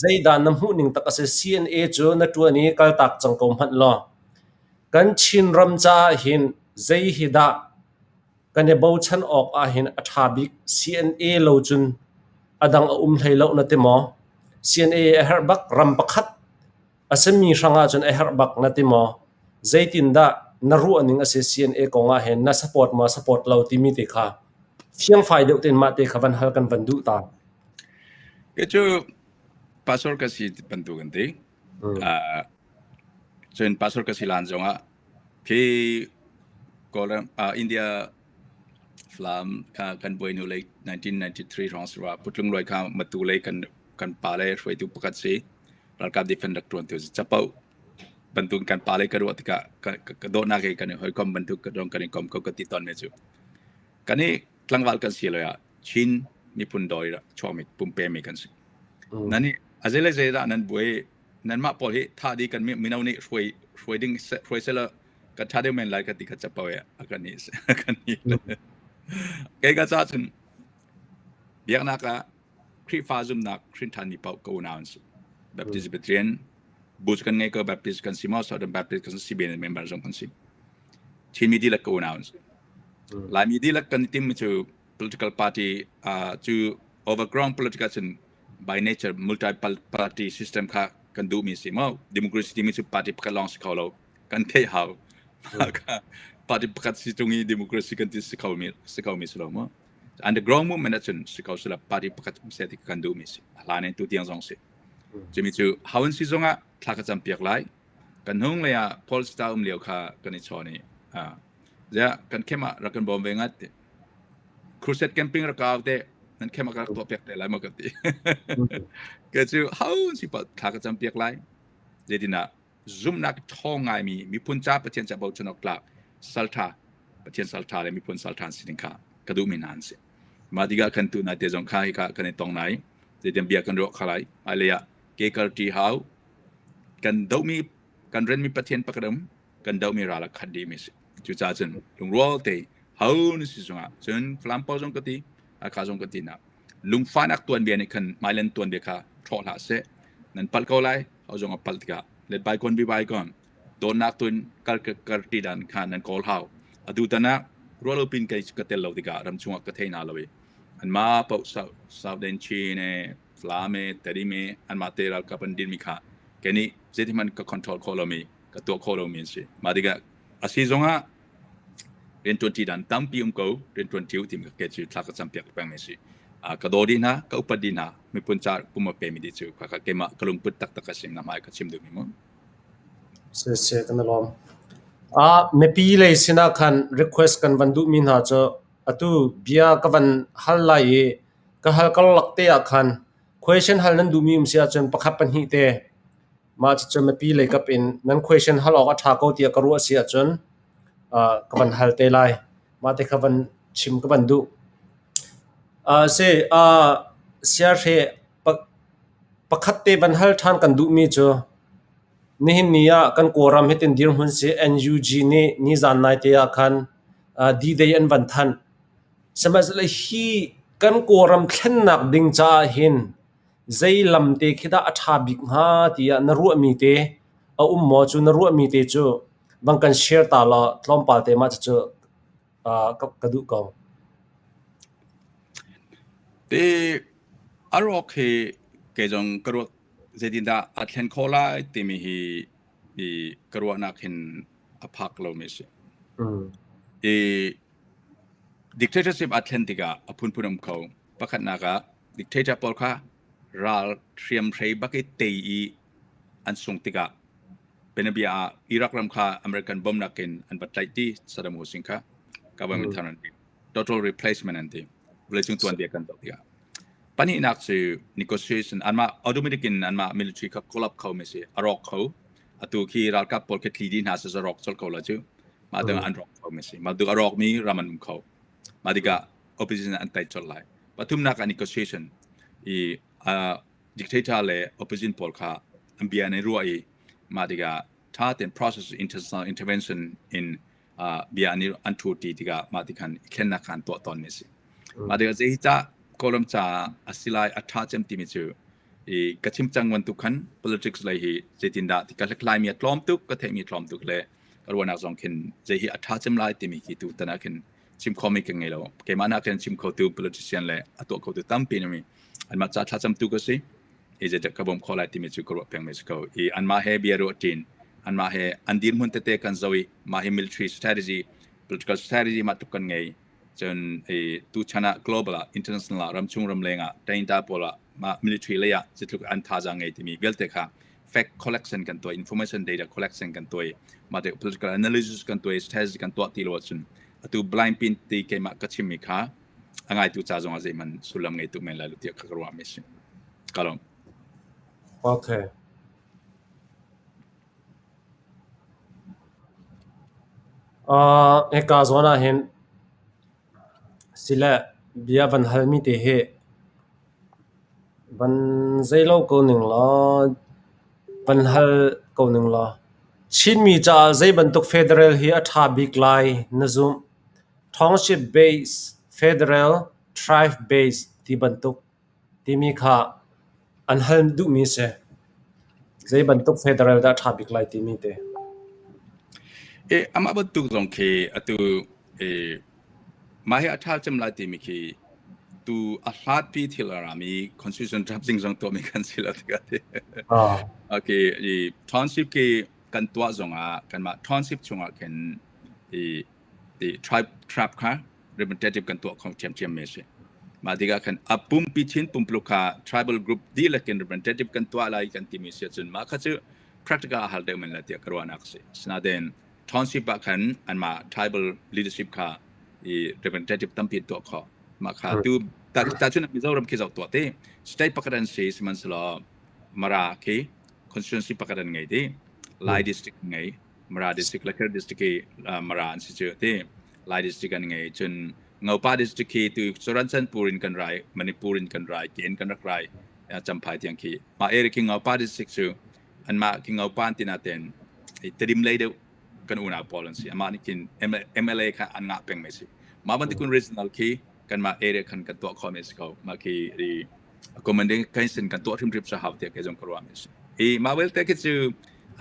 Speaker 1: zeidah na hmuhning tak a si? CNA cu na ṭuan i kaltak cang ko hmanh law kan Chinram caah hin zei hi dah kan i bochan awk ahhin a ṭha bik? CNA lo cun a dang a um hlei lo na ti maw? CNA a herh bak ram pakhat a simi hrang ahcun a herh bak na ti maw? Zeitindah na ruah ning a si CNA kong ah hin na support maw support lo timi te kha fiangfai deuh tein mah te kha van hal kan van duh ta.
Speaker 2: Kei cu pastor ka si bantuk an ti. Cun pastor ka si lan zongah khi Kawlram India Falam kha kan buai hnu lei 1993 hrawng si rua Putlung Luai kha Matu lei kan kan pa le hruaitu pakhat si ralkap defend rak ṭuan tu si capo bantuk kan pa le ka ruah tikah ka, ka dawtnak he kan i hawikom bantuk ka dong kan i kom ko ka ti tawn me cu kan i tlangval kan si lo ah Chin miphun dawi chuakmi pumpe mi kan si. Nan i a zei le zei dah nan buai nanmah pawl hi tha di kan mino nih hruai hruai ding hruai sela kan tha deuh men lai ka ti kha capo e a kan ni kan ni kei ka ca cun biaknak ah Khrihfa zumnak hrinṭhan mi paoh ka unau an si. Baptist Presbyterian bu kan ngei ko Baptist kan si maw Southern Baptist kan si CBN member zong kan si. Chinmi dihlak ka unau an si. Laimi dihlak kan i timmi cu political party uh, cu overground political cun by nature multi party system kha kan duhmi si maw democracy timi cu party pakhat lawng si kho lo kan theih hau party pakhat si tung i democracy kan ti si kho mi si kho mi si lo maw Underground movement ahcun si ko sila party pakhat um seh ti kan duhmi si. A hlan in tutiang zong si. Cumi cu hawan si zongah thla ka cam piak lai. Kan hnung lei ah Paul Star um lio kha kan i chawn i ziah kan khem ah rak kan bawm ve ngat ti. Crusade camping rak ka au te nan khem ah ka rak tuah piak te lai maw ka ti. Ke cu hawan si pa thla ka cam piak lai. Zeitinah zumhnak ṭhawng ngaimi miphun ca Pathian ca bochan awk tlak salṭha Pathian salṭha le miphun salṭha an si ding kha ka duhmi hna an si. Mah tikah khan tu nai te zong kha hika kan i tong nai zeitin bia kan ruah kha lai hmailei ah ke kar ṭi hau kan dohmi kan renmi Pathian pakhat um kan dohmi ral a khat dihmi si. Cucaah cun lungrual te ho na si zongah cun Falam pawl zong ka ti Hakha zong ka ti na lungfahnak tuanbia nih khan hmailen tuanbia kha hrawh hlah seh nan palh ko lai ho zong a palh tikah let bygone be bygone dawtnak tun kar kar ti dan kha nan kawl hau atu tan ah rualo pin kai ka tel lo tikah ram chungah ka thei na lo i anma pau Southern Chin e Falam e Tedim e anmah te ralkap an din mi kha keni zeithman ka control kho lo mi ka tuah kho lo mi an si mah tikah a si zongah Rianṭuanṭi dan tampi um ko. Rianṭuanṭi u timi ke cu thla ka campiak pengmi a si. Ka daw dih hna, ka upat dih hna. Miphun ca pum a pemi dih cu khakha keimah ka lungput taktak a si na hmai ka chim duhmi mu.
Speaker 1: Siseh kan i lawm. Mipi lei sinah khan request kan van duhmi hna cu atu bia ka van hal lai i ka hal karlak te ah khan question hal nan duhmi um si ahcun pakhat pahnih te Mah cucu mipi leikap in nan question hal awk a ṭha ko tiah ka ruah si ahcun ka van hal te lai. Mah te kha van chim ka van duh. Si, siahre pakhat te van hal ṭhan kan duhmi cu nihin ni ah kan Kawlram hitin dirhmun si NUG nih nizan naite ah khan D-Day an van thanh. Sihmanhsehlaw hi kan Kawlram thlennak ding caah hin Zei lam te khi dah a ṭha bik hnga tiah na ruahmi te a um maw? Cu na ruahmi te cu van kan share ta law tlawmpal te mah cucu ka duh ko.
Speaker 2: Ti a ruak hi kei zong ka ruak zeitindah aa thlen khawh lai timi hi i ka ruahnak hin a phak lomi a si. I dictatorship aa thlen tikah a phunphun um kho. Pakhatnak ah Dictator pawl kha ral hriamhrei bak i tei i an sung tikah bianabia ah Iraq ram kha American bawmhnak in an va tlaih ti Saddam Hussein kha government thar an ti. Total replacement an ti. Vawleicung tuanbia kan zoh tikah. Pahnihnak cu negotiation anmah automatic in anmah military kha collapse kho mi si a rawk kho. Atu khi ralkap pawl khi tli dih hna seh rawk colh ko la cu. Mah dang an rawk kho mi si. Mah duk a rawk mi ram an um kho. Mah tikah opposition an tei colh lai. Pathumnak ah negotiation i uh, dictator le opposition pawl kha an bia an i ruah i mah tikah tha tein process international intervention in uh, bia an i an thu ti tikah mah tikhan i thlennak kha an tuah tawn mi a si. Mah tikah zei hi ca Kawlram ca a si lai a tha cem timi cu i ka chim cang bantuk khan politics lei hi zeitindah ti ka hlathlai mi a tlawm tuk ka theih mi tlawm tuk le ka ruahnak zong khin zei hi a tha cem lai timi khi tu tan ah khin chim khomi ka ngei lo. Keimah nakin chim khotu politician le a tuah khotu tampi an um i anmah ca thlacamtu ka si. I zeidah ka bawmh khawh lai timi cu ka ruah pengmi si ko. I anmah he bia ruah ṭin. Anmah he an dirhmun tete kan zoh i mah hi military strategy, political strategy mah tuk kan ngei. Cun tuchan ah global ah international ah ramchung ramleng ah tainta pawl ah mah military lei ah zeitluk an thazaang ngei timi vialte kha fact collection kan tuah, information data collection kan tuah i mah te political analysis kan tuah i strategy kan tuah ti lo ahcun atu blind pin ti keimah ka chimmi kha a ngaitu ca zong ah zeihmanh sullam ngei tuk men lai lo tiah ka ruahmi a si. Ka lawm.
Speaker 1: Okay. Hika zawn ah hin sile bia van halmi te hi van zei lo ko ning law, van hal ko ning law, Chinmi caah zei bantuk federal hi a ṭha bik lai na zumh? Township based federal, tribe based ti bantuk. Timi kha an hal duhmi a si. Zei bantuk federal dah a ṭha bik lai timi te.
Speaker 2: Amah bantuk zong khi atu mah hi a ṭha cem lai timi khi tu a hlatpi thil a rami constitution drafting zong tuahmi kan si lo tikah ti. Okay, i township khi kan tuah zongah kanmah township chungah khin i i tribe tribe kha representative kan tuah kho ṭhiamṭhiam mi a si. Mah tikah khan a pumpi Chin pumpuluk kha tribal group dihlak in representative kan tuah lai kan timi si ahcun mah kha cu practical a har deuh men lai tiah ka ruahnak a si. Asinain township ah khan anmah tribal leadership kha i representative tampi an tuah khawh. Mah kha tu tahchun Mizoram khi zoh tuah ti state pakhat an si sihmanhsehlaw Mara khi constituency pakhat an ngei ti Lai district an ngei Mara district Lakher district hi Mara an si cu ti Lai district an ngei cun Ngopa district khi tu Churanchandpur in kan rai Manipur in kan rai Ken kan rak rai Champhai tiang khi mah area khi Ngopa district cu anmah khi Ngopa an tina ten Tedim lei deuh kan unau pawl an si amah nih khin MLA kha an ngah peng mai si mah bantuk regional khi kanmah area khan kan tuah khawh mi si ko mah khi accommodation kan tuah hrimhrim sa hau tiah kei zong ka ruah mi si i mah vialte khi cu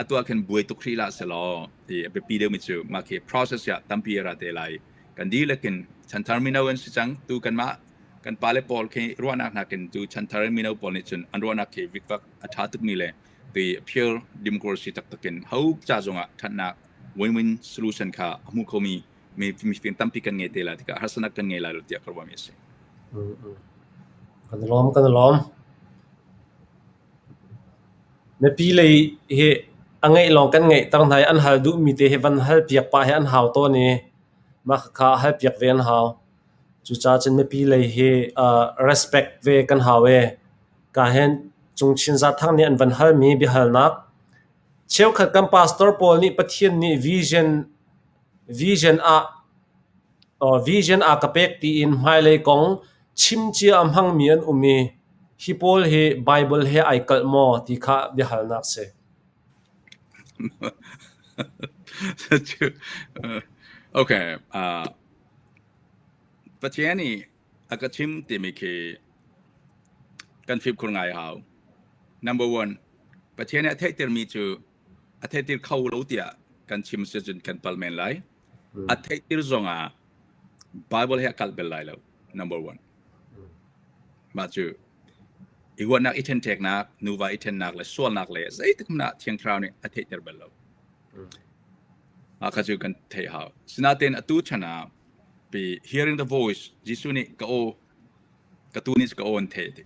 Speaker 2: atu ah khin buai tuk hrih lah selaw i a biapi deuhmi cu mah khi process ah tampi a ra te lai. Kan dihlak in chanthar mino an si cang. Tu kanmah kan pale pawl khi ruahnak nakin tu chanthar mino pawl nih cun an ruahnak khi vikvak a ṭha tukmi le ti pure democracy taktak in ho ca zongah ṭhatnak win-win solution kha a hmu khomi mi mifim tampi kan ngei te lai tikah harsatnak kan ngei lai lo tiah ka ruahmi a si.
Speaker 1: Kan i lawm, kan i lawm. Mipi lei hi a ngeih lawng kan ngeihter hna i an hal duhmi te hi van halpiak pah hi an hau tawn i mah khakha halpiak ve an hau. Cucaah cun mipi lei hi respect ve kan hau i ka hin Cungchin Zathang nih an van halmi biahalnak cheukhat kan pastor pawl nih Pathian nih vision vision ah Vision a ka pek tiin hmailei kong chimcia a hmangmi an um i hi pawl hi Baibal he ai kalh maw ti kha biahalnak si.
Speaker 2: Okay. Pathian nih a ka chim timi khi kan fimkhur ngai a hau. Number one, Pathian nih a theihtermi cu a theihter kho lo tiah kan chim si cun kan palh men lai. A theihtir zongah Bible he a kalh bel lai lo. Number one. Mah cu i huatnak, i ṭhenṭheknak, nuva i ṭhennak le sualnak le zeitik hmanh ah Thiang Thlarau nih a theihter bal lo. Mah kha cu kan theih hau. Sinain atu chan ah pi hearing the voice Jesuh nih ka aw ka tu nih ka aw an theih ti.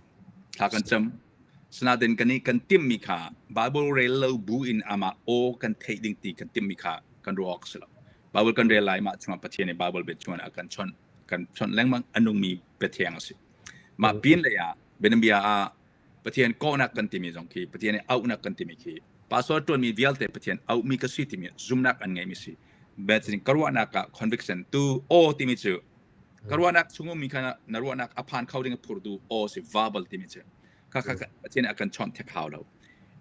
Speaker 2: Thla kan cam. Sinain kan i kan timhmi kha Bible rel lo bu in amah aw kan theih ding ti kan timhmi kha kan ruah awk a si lo. Bible kan rel lai mah chungah Pathian nih Bible bia chungah a kan chawnh kan chawnh lengmang a nungmi biathiang a si. Mah pin lei ah bianabia ah Pathian kawhnak kan timi zong khi Pathian nih auhnak kan timi khi pastor ṭuanmi vialte Pathian auhmi ka si timi zumnak an ngeimi si. Bachin ka ruahnak ah conviction tu aw timi cu ka ruahnak chung ummi kha na ruahnak a phan kho ding a phurtu aw si verbal timi cu kha kha Pathian nih a kan chawnh thek hau lo.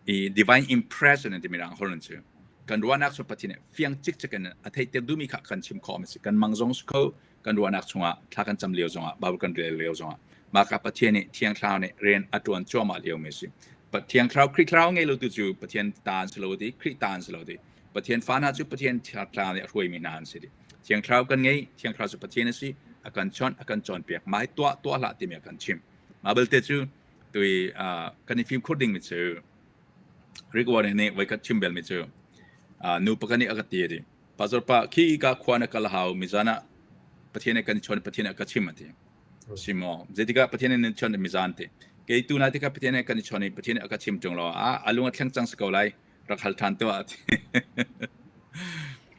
Speaker 2: I divine impression an timi rang holh cu kan ruahnak cu Pathian nih fiang cikcek in a theihter duhmi kha kan chim khawh mi si. Kan mang zong si kho, kan ruahnak chungah thla kan cam lio zongah Bible kan rel lio zongah mah kha Pathian nih Thiang Thlarau nih rian a ṭuan cuahmah lio mi si. Thiang Thlarau Khrih Thlarau ngei lo tu cu Pathian ta an si lo ti, Khrih ta an si lo ti. Pathian fa hna cu Pathian Thlarau nih a hruaimi hna an si ti. Thiang Thlarau kan ngei, Thiang Thlarau cu Pathian a si, a kan chawnh, a kan cawnpiak. Mah hi tuah tuah hlah timi a kan chimh. Mah belte cu tui kan i fimkhur dingmi cu Rick Warren nih voikhat chim belmi cu. Nu pakhat nih a ka ti a ti. Pastor pa khi ka khua na kal hau mizan ah Pathian he kan i chawn Pathian a ka chim a ti. Si maw? Zeitikah Pathian he nan chawn mizan ti. Kei tu na tikah Pathian he kan i chawn i Pathian a ka chim ṭung lo ah a lung a thleng cang si ko lai rak hal ṭhan tuah a ti.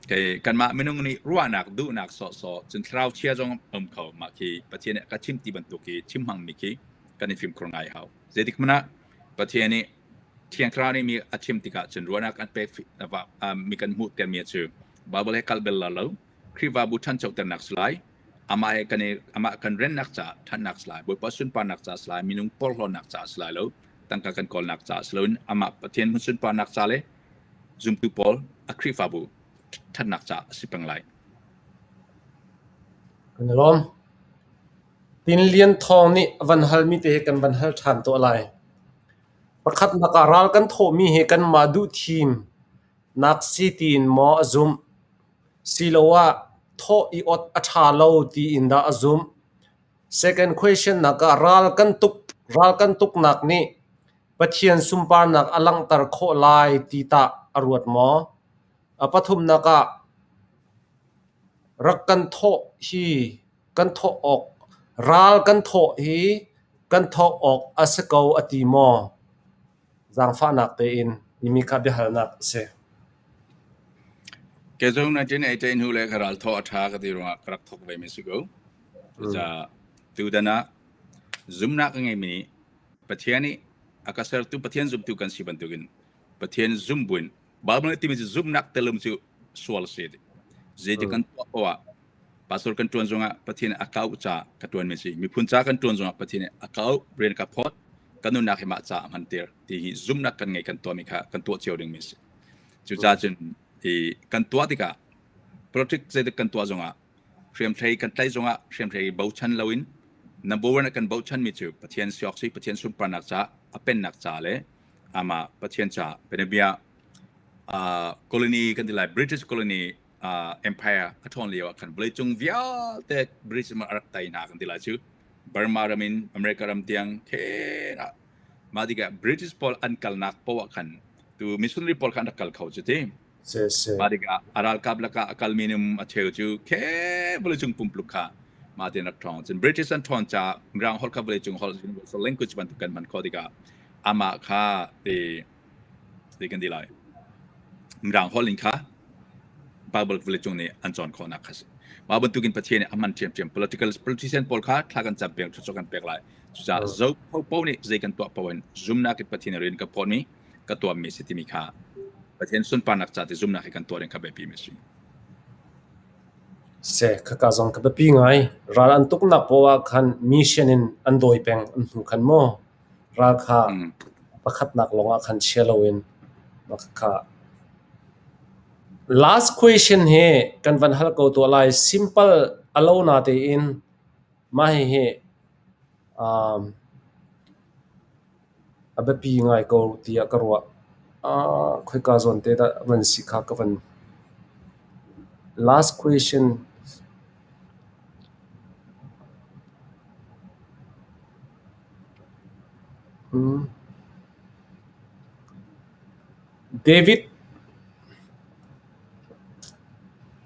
Speaker 2: Kei kanmah minung nih ruahnak duhnak sawhsawh cun thlarau chia zong um kho mah khi Pathian nih a ka chim ti bantuk khi chim hmangmi khi kan i fimkhur ngai hau. Zeitik hmanh ah Pathian nih Thiang Thlarau nih mi a chim tikah cun ruahnak an pek mi kan hmuh termi cu Bible he kal bel la lo Khrihfabu ṭhanchoternak si lai amah he kan i amah kan rennak caah ṭhatnak si lai Bawipa sunparnak caah si lai minung porhlawtnak caah si lai lo tangka kan kawlnak caah si loin amah Pathian hmun sunparnak ca le zumtu pawl a Khrihfabu ṭhatnak caah a si peng lai.
Speaker 1: Kan i lawm. Tin Lian Thawng nih a van halmi te hi kan van hal ṭhan tuah lai. Pakhatnak ah ral kan thawhmi hi kanmah duhthim nak si tiin maw a zumh? Siloah thawh i ot a ṭha lo tiin dah a zumh? Second question nak ah ral kan tuk ral kan tuknak nih Pathian sunparnak a langhter khawh lai ti tah a ruat maw? A pathumnak ah rak kan thawh hi kan thawh awk ral kan thawh hi kan thawh awk a si ko a ti maw? Zaangfahnak tein timi kha biahalnak a si.
Speaker 2: Kei zong 1980 hnu le ka ral thawh a ṭha ka ti ruangah ka rak thawk ve mi si ko. Cucaah tutan ah zumnak a ngeimi nih Pathian nih a ka sertu Pathian zumtu kan si bantukin Pathian zum buin Bible nih timi cu zumnak telum cu sual a si. Zeiti kan tuah poah ah pastor kan ṭuan zongah Pathian a kau ca ka ṭuanmi si. Miphun ca kan ṭuan zongah Pathian a kau rian ka phawt kan nunnak hi mah ca a hmanter ti hi zumnak kan ngei kan tuahmi kha kan tuah cio dingmi si. Cucaah cun i kan tuah tikah politics zeitik kan tuah zongah hriamhrei kan tlaih zongah hriamhrei bochan loin number one kan bochanmi cu Pathian siawk si Pathian sunparnak ca a pennak ca le amah Pathian ca bianabia uh, colony kan ti lai British colony uh, empire a ṭhawn lio ah khan vawleicung vialte British a rak tai hna kan ti lai cu Burma ram in America ram tiang khen ah mah tikah British pawl an kalnak poah khan tu missionary pawl kha an rak kal kho cu ti mah tikah a ralkap lakah a kalmi num a cheu cu khe vawleicung pumpluk kha mah tin rak ṭhawng cun British an ṭhawn caah Mirang holh kha vawleicung holh universal language bantuk kan hman khawh tikah amah kha ti ti kan ti lai Mirang holh in kha Bible vawleicung nih an cawn khawhnak kha si. Mah bantukin Pathian nih a hman ṭhiamṭhiam political politician pawl kha thla kan cam peng thluachuah kan pek lai. Cucaah zo paoh nih zei kan tuah paoh in zumnak in Pathian rian ka phawtmi ka tuahmi si timi kha Pathian sunparnak ca ti zumnak hi kan tuah ding kha biapi mi si.
Speaker 1: Se khaka zong ka biapi ngai. Ral an tuknak poah ah khan mission in an dawi peng an hnu khan maw ral kha pakhatnak lawngah khan chia loin kha Last question hi kan van hal ko tuah lai. Simple a lo na tein mah hihi um, a biapi ngai ko tiah ka ruah. Uh, khoika zawn te dah van si kha ka van last question Hmm. David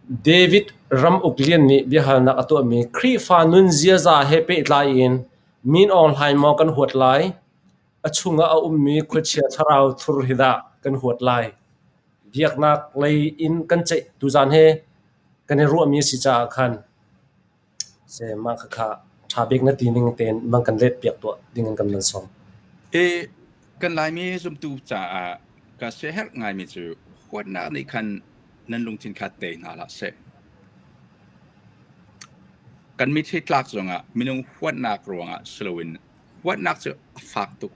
Speaker 1: David Ramuk Lian nih biahalnak a tuahmi Khrihfa nun ziaza he pehtlai in Min Aung Hlaing maw kan huat lai, a chungah a ummi khuachia thlarau thur hi dah kan huat lai? Biaknak lei in kan ceih tuzaan hi kan i ruahmi a si caah khan Mah khakha ṭha bik na ti ning tein mang kan let piak tuah ding in kan nan sawm.
Speaker 2: I kan Laimi zumtu caah ka siaherh ngaimi cu huatnak nih khan nan lungthin kha tei hna hlah seh. Kan mitthli tlak zongah minung huatnak ruangah si loin huatnak cu a fak tuk.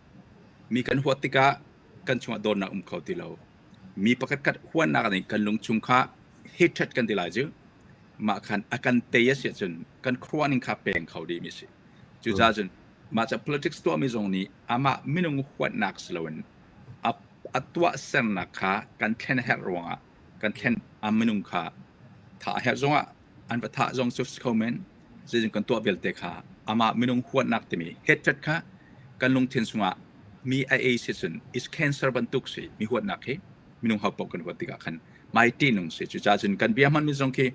Speaker 2: Mi kan huat tikah kan chungah dawtnak um kho ti lo. Mi pakhatkhat huatnak nih kan lungchung kha hatred kan ti lai cu. Mah khan a kan tei a si ahcun kan khuaruahning kha peng kho dihmi a si. Cucaah cun mah ca politics tuahmi zong nih amah minung huatnak si loin a, a tuahsernak kha kan thlen a herh ruangah kan thlen a minung kha thah a herh zongah an va thah zong cu si kho men zeizong kan tuah vialte kha amah minung huatnak timi hatred kha kan lungthin chungah mi a ei si cun is cancer bantuk si mi huatnak hi minung ho paoh kan huat tikah khan. Mai ṭihnung si. Cucaah cun kan bia hmanmi zong khi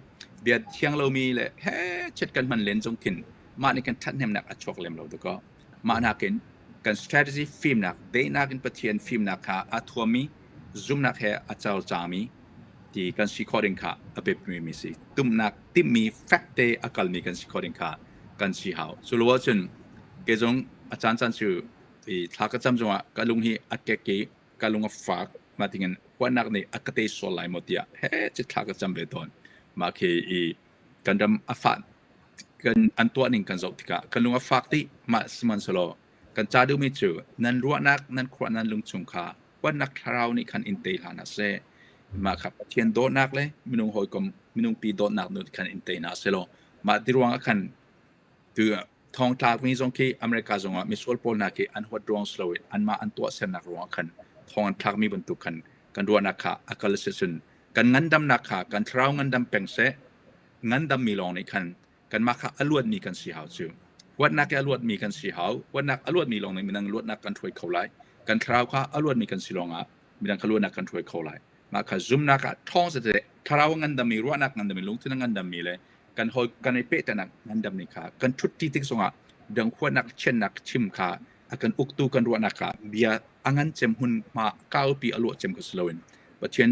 Speaker 2: bia thiang lomi le he chet kan hman len zong khin mah nih kan ṭhathnemnak a chuak lem lo dakaw. Mah nakin kan strategy fimnak, daihnak in Pathian fimnak kha a thuammi, zumnak he a cawlcangmi ti kan si khawh ding kha a biapimi si. Tumnak timhmi fek te a kalmi kan si khawh ding kha kan si hau. Cu lo ahcun kei zong a caancaan cu i thla ka cam zongah ka lung hi a kek i ka lung a fak. Mah tingin huatnak nih a ka tei sual lai maw tiah he cit thla ka cam ve tawn. Mah khi i kan ram a fah kan an tuah ning kan zoh tikah kan lung a fak dih. Mah sihmanhsehlaw kan ca duhmi cu nan ruahnak nan khuah nan lungchung kha huatnak thlarau nih khan in tei hlah hna seh. Mah kha Pathian dawtnak le minung hawikom minung pi dawtnak nu nih khan in tei hna sehlaw mah ti ruangah khan tu thongtlakmi zong khi America zongah misual pawl hna khi an huat ruang si loin anmah an tuahsernak ruangah khan thong an thlakmi bantuk khan kan ruahnak kha a kal si cun kan ngandamnak kha kan thlarau ngandam peng seh ngandammi lawng nih khan kanmah kha a luatmi kan si hau cu huatnak i a luatmi kan si hau huatnak a luatmi lawng nih midang luatnak kan hruai kho lai kan thlarau kha a luatmi kan si lawngah midang kha luatnak kan hruai kho lai mah kha zumnak ah ṭhawng zete thlarau a ngandammi ruahnak ngandammi lungthin a ngandammi le kan hawi kan i pehtlaihnak ngandammi kha kan ṭhutṭi tik zongah dang huatnak chiatnak chim kha a kan uktu kan ruahnak kha bia a ngan cem hun hma kaupi a luah cem kha si loin Pathian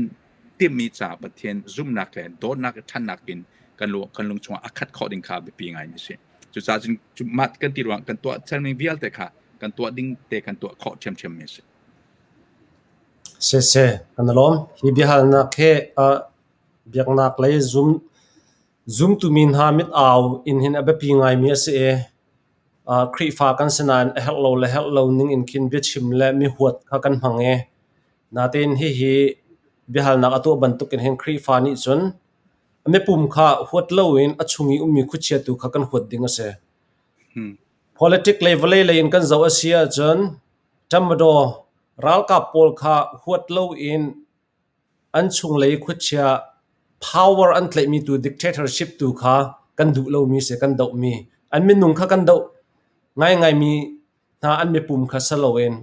Speaker 2: timhmi ca Pathian zumhnak le dawtnak le ṭhannak in kan lu kan lung chungah a khat khawh ding kha biapi ngai mi si. Cucaah cun mah kan ti ruang kan tuah sermi vialte kha kan tuah ding te kan tuah khawh ṭhiamṭhiam mi a si.
Speaker 1: Siseh, kan i lawm. Hi biahalnak hi biaknak lei zumtu mi hna mit-au in hin a biapi ngaimi a si i Khrihfa kan si nain a herh lo le herh lo ning in khin biachim le mihuat kha kan hmang i natein hihi biahalnak a tuah bantuk in hin Khrihfa nih cun a mipum kha huat loin a chung i ummi khuachia tu kha kan huat ding a si. Politic lei vawlei lei in kan zoh a si ahcun Ṭamadaw ralkap pawl kha huat loin an chunglei khuachia power an tlaihmi tu dictatorship tu kha kan duh lomi si kan dohmi an minung kha kan doh ngaingaimi hna an mipum kha si loin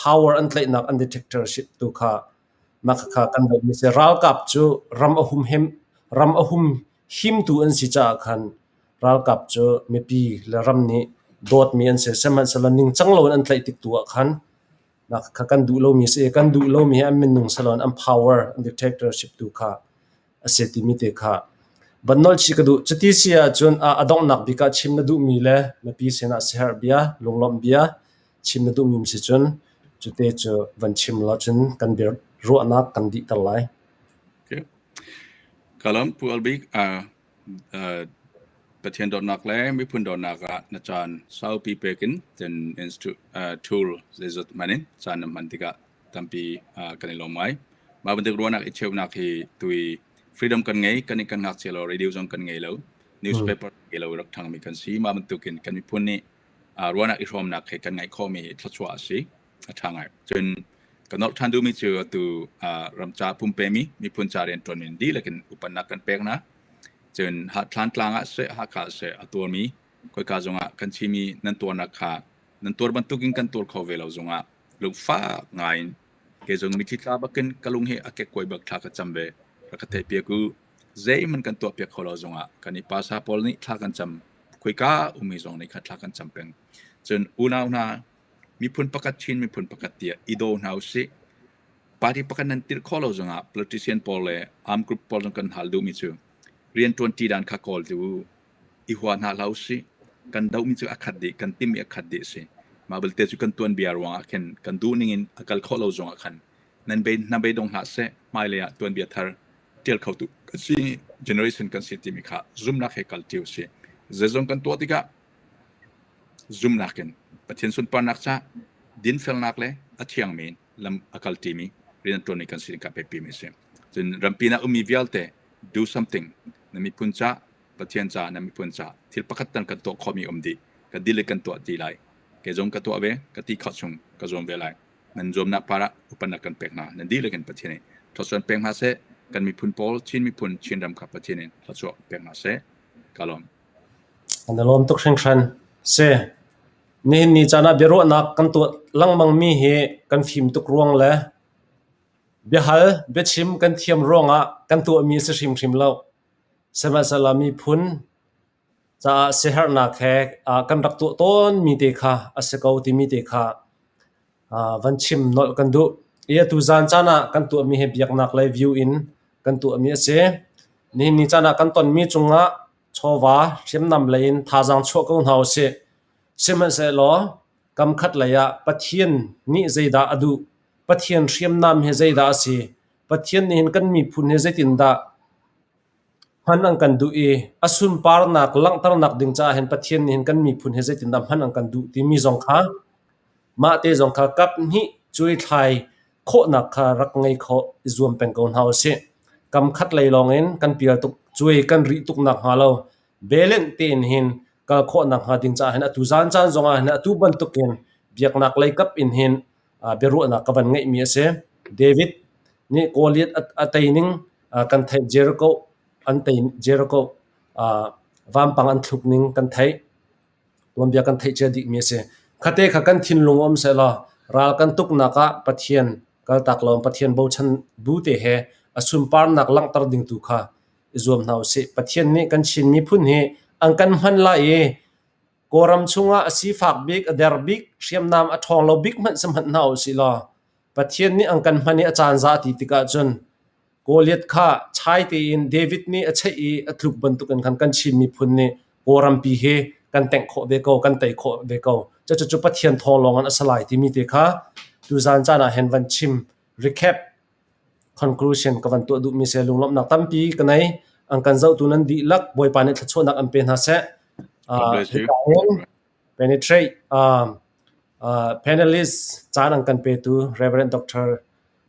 Speaker 1: power an tlaihnak an dictatorship tu kha mah khakha kan dohmi si. Ralkap cu ram a humhim ram a hum himtu an si caah khan ralkap cu mipi le ram nih dawtmi an si. Sihmanhsehlaw ningcang loin an tlaih tik tu ah khan kha kan duh lomi a si i kan duh lomi hi an minung si loin an power, an dictatorship tu kha a si timi te kha van nolh chih ka duh. Cuti si ahcun a donghnak bik ah chim na duhmi le mipi sinah siaherh bia, lunglawmh bia chim na duhmi um si cun cute cu van chim law cun kan bia ruahnak kan dihter lai.
Speaker 2: Okay. Kalam Pu Albik, Pathian dawtnak le miphun dawtnak ah na caan saupi pek in cun tool zeizat hman in caan na hman tikah tampi kan i lawm ngai. Mah bantuk ruahnak i cheuhnak hi tui freedom kan ngei, kan i kan ngakchia lo, radio zong kan ngei lo, newspaper ngei lo rak ṭhangmi kan si. Mah bantukin kan miphun nih ruahnak i hrawmnak he kan ngeih khawhmi hi thluachuah a si. A ṭha ngai. Cun ka nolh ṭhan duhmi cu atu ramca pumpemi miphun ca rianṭuan in dihlak in upatnak kan pek hna. Cun Thlantlang ah seh, Hakha ah seh a tuarmi khoika zongah kan Chinmi nan tuarnak kha nan tuar bantukin kan tuar kho ve lo zongah lungfak ngai in kei zong mitthli tla bakin ka lung hi a kekkuai bak thla ka cam ve. Rak ka theihpiak u. Zeihmanh kan tuahpiak kho lo zongah kan i pasa pawl nih thla kan cam. Khoika ummi zong nih kha thla kan cam peng. Cun unau hna miphun pakhat Chin miphun pakhat tiah i daw hna usih. Party pakhat nan tirh khawh lo zongah politician pawl le armed group pawl zong kan hal duhmi cu rianṭuan ṭi dan kha kawl ti u. I hua hna hlah usih. Kan dohmi cu a khat dih, kan timhmi a khat dih a si. Mah belte cu kan tuanbia ruangah khin kan duh ning in a kal khawh lo zongah khan nan bei hna beidong hlah seh hmailei ah tuanbia thar ṭial khotu kan si generation kan si timi kha zumnak he kal ṭi usih. Zeizong kan tuah tikah Zumhnak in Pathian sunparnak ca dinfelnak le a thiangmi lam a kalṭimi rian a ṭuanmi kan si ding kha biapimi a si. Cun rampi ah ummi vialte do something na miphun ca Pathian ca na miphun ca thil pakhat tan kan tuah khawhmi um dih ka dil in kan tuah ti lai kei zong ka tuah ve ka ti khawh chung ka zuam ve lai nan zuamnak par ah upatnak kan pek hna nan dihlak in Pathian nih thluachuah pek hna seh kan miphun pawl Chin miphun Chinram kha Pathian in thluachuah pek hna seh ka lawm
Speaker 1: An i lawm tuk hringhran. Si. Nihin ni caan ah biaruahnak kan tuah lengmangmi hi kan fim tuk ruang le Biahal, biachim kan thiam ruangah kan tuahmi a si hrimhrim lo. Sihmanhsehlaw miphun caah siaherhnak he kan rak tuah tawnmi te kha a si ko timi te kha van chim nolh kan duh. I atu zan caan ah kan tuahmi hi biaknak lei view in kan tuahmi a si. Nihin ni caan ah kan tonmi cungah chawva hriamnam lei in thazaang chuah ko hna usih. Sihmanhsehlaw kamkhat lei ah Pathian nih zeidah a duh? Pathian hriamnam hi zeidah a si? Pathian nih hin kan miphun hi zeitindah hman an kan duh i a sunparnak langhternak ding caah hin Pathian nih hin kan miphun hi zeitindah hman an kan duh timi zong kha mah te zong kha kap hnih cuaithlai khawhnak kha rak ngei khawh i zuam peng ko hna usih. Kam khat lei lawngin kan pial tuk cuai kan rih tuk nak hnga lo belenh tein hin kal khawhnak hnga ding caah hin atu zan caan zongah hin atu bantukin biaknak lei kap in hin biaruahnak ka van ngeihmi a si. David nih Goliath a tei ning kan theih Jericho an tei Jericho vampang an thluk ning kan theih. Tuanbia kan theih cia dihmi a si. Khate kha kan thinlung um sehlaw ral kan tuknak ah Pathian kaltak lo Pathian bochan bu te he a sunparnak langhter ding tu kha i zuam hna usih. Pathian nih kan Chin miphun hi an kan hman lai i Kawlram chungah a sifak bik, a der bik, hriamnam a ṭhawng lo bik hmanh si hmanh hna usih law Pathian nih an kan hman i a caan za ti tikah cun Goliath kha chai tein David nih a cheih i a tluk bantukin khan kan Chin miphun nih Kawlrampi hi kan tengh khawh ve ko, kan tei khawh ve ko. Cucu Pathian thawng lawng in a si lai timi te kha tuzaan caan ah hin van chim recap conclusion ka van tuah duhmi si. Lunglawmhnak tampi ka nei. An kan zohtu nan dihlak Bawipa nih thluachuahnak an pe hna seh.
Speaker 2: God bless you.
Speaker 1: Penetrate panelist caan an kan petu Reverend Dr.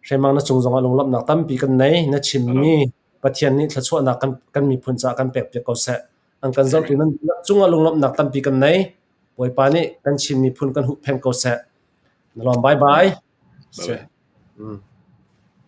Speaker 1: Hremang na cung zongah lunglawmhnak tampi kan nei. Na chimmi Pathian nih thluachuahnak kan, kan miphun caah kan pek piak ko seh. An kan zohtu nan cungah lunglawmhnak tampi kan nei. Bawipa nih kan Chin miphun kan huhphenh ko seh. Na lawm bye bye.
Speaker 2: Bye bye.
Speaker 1: Mm.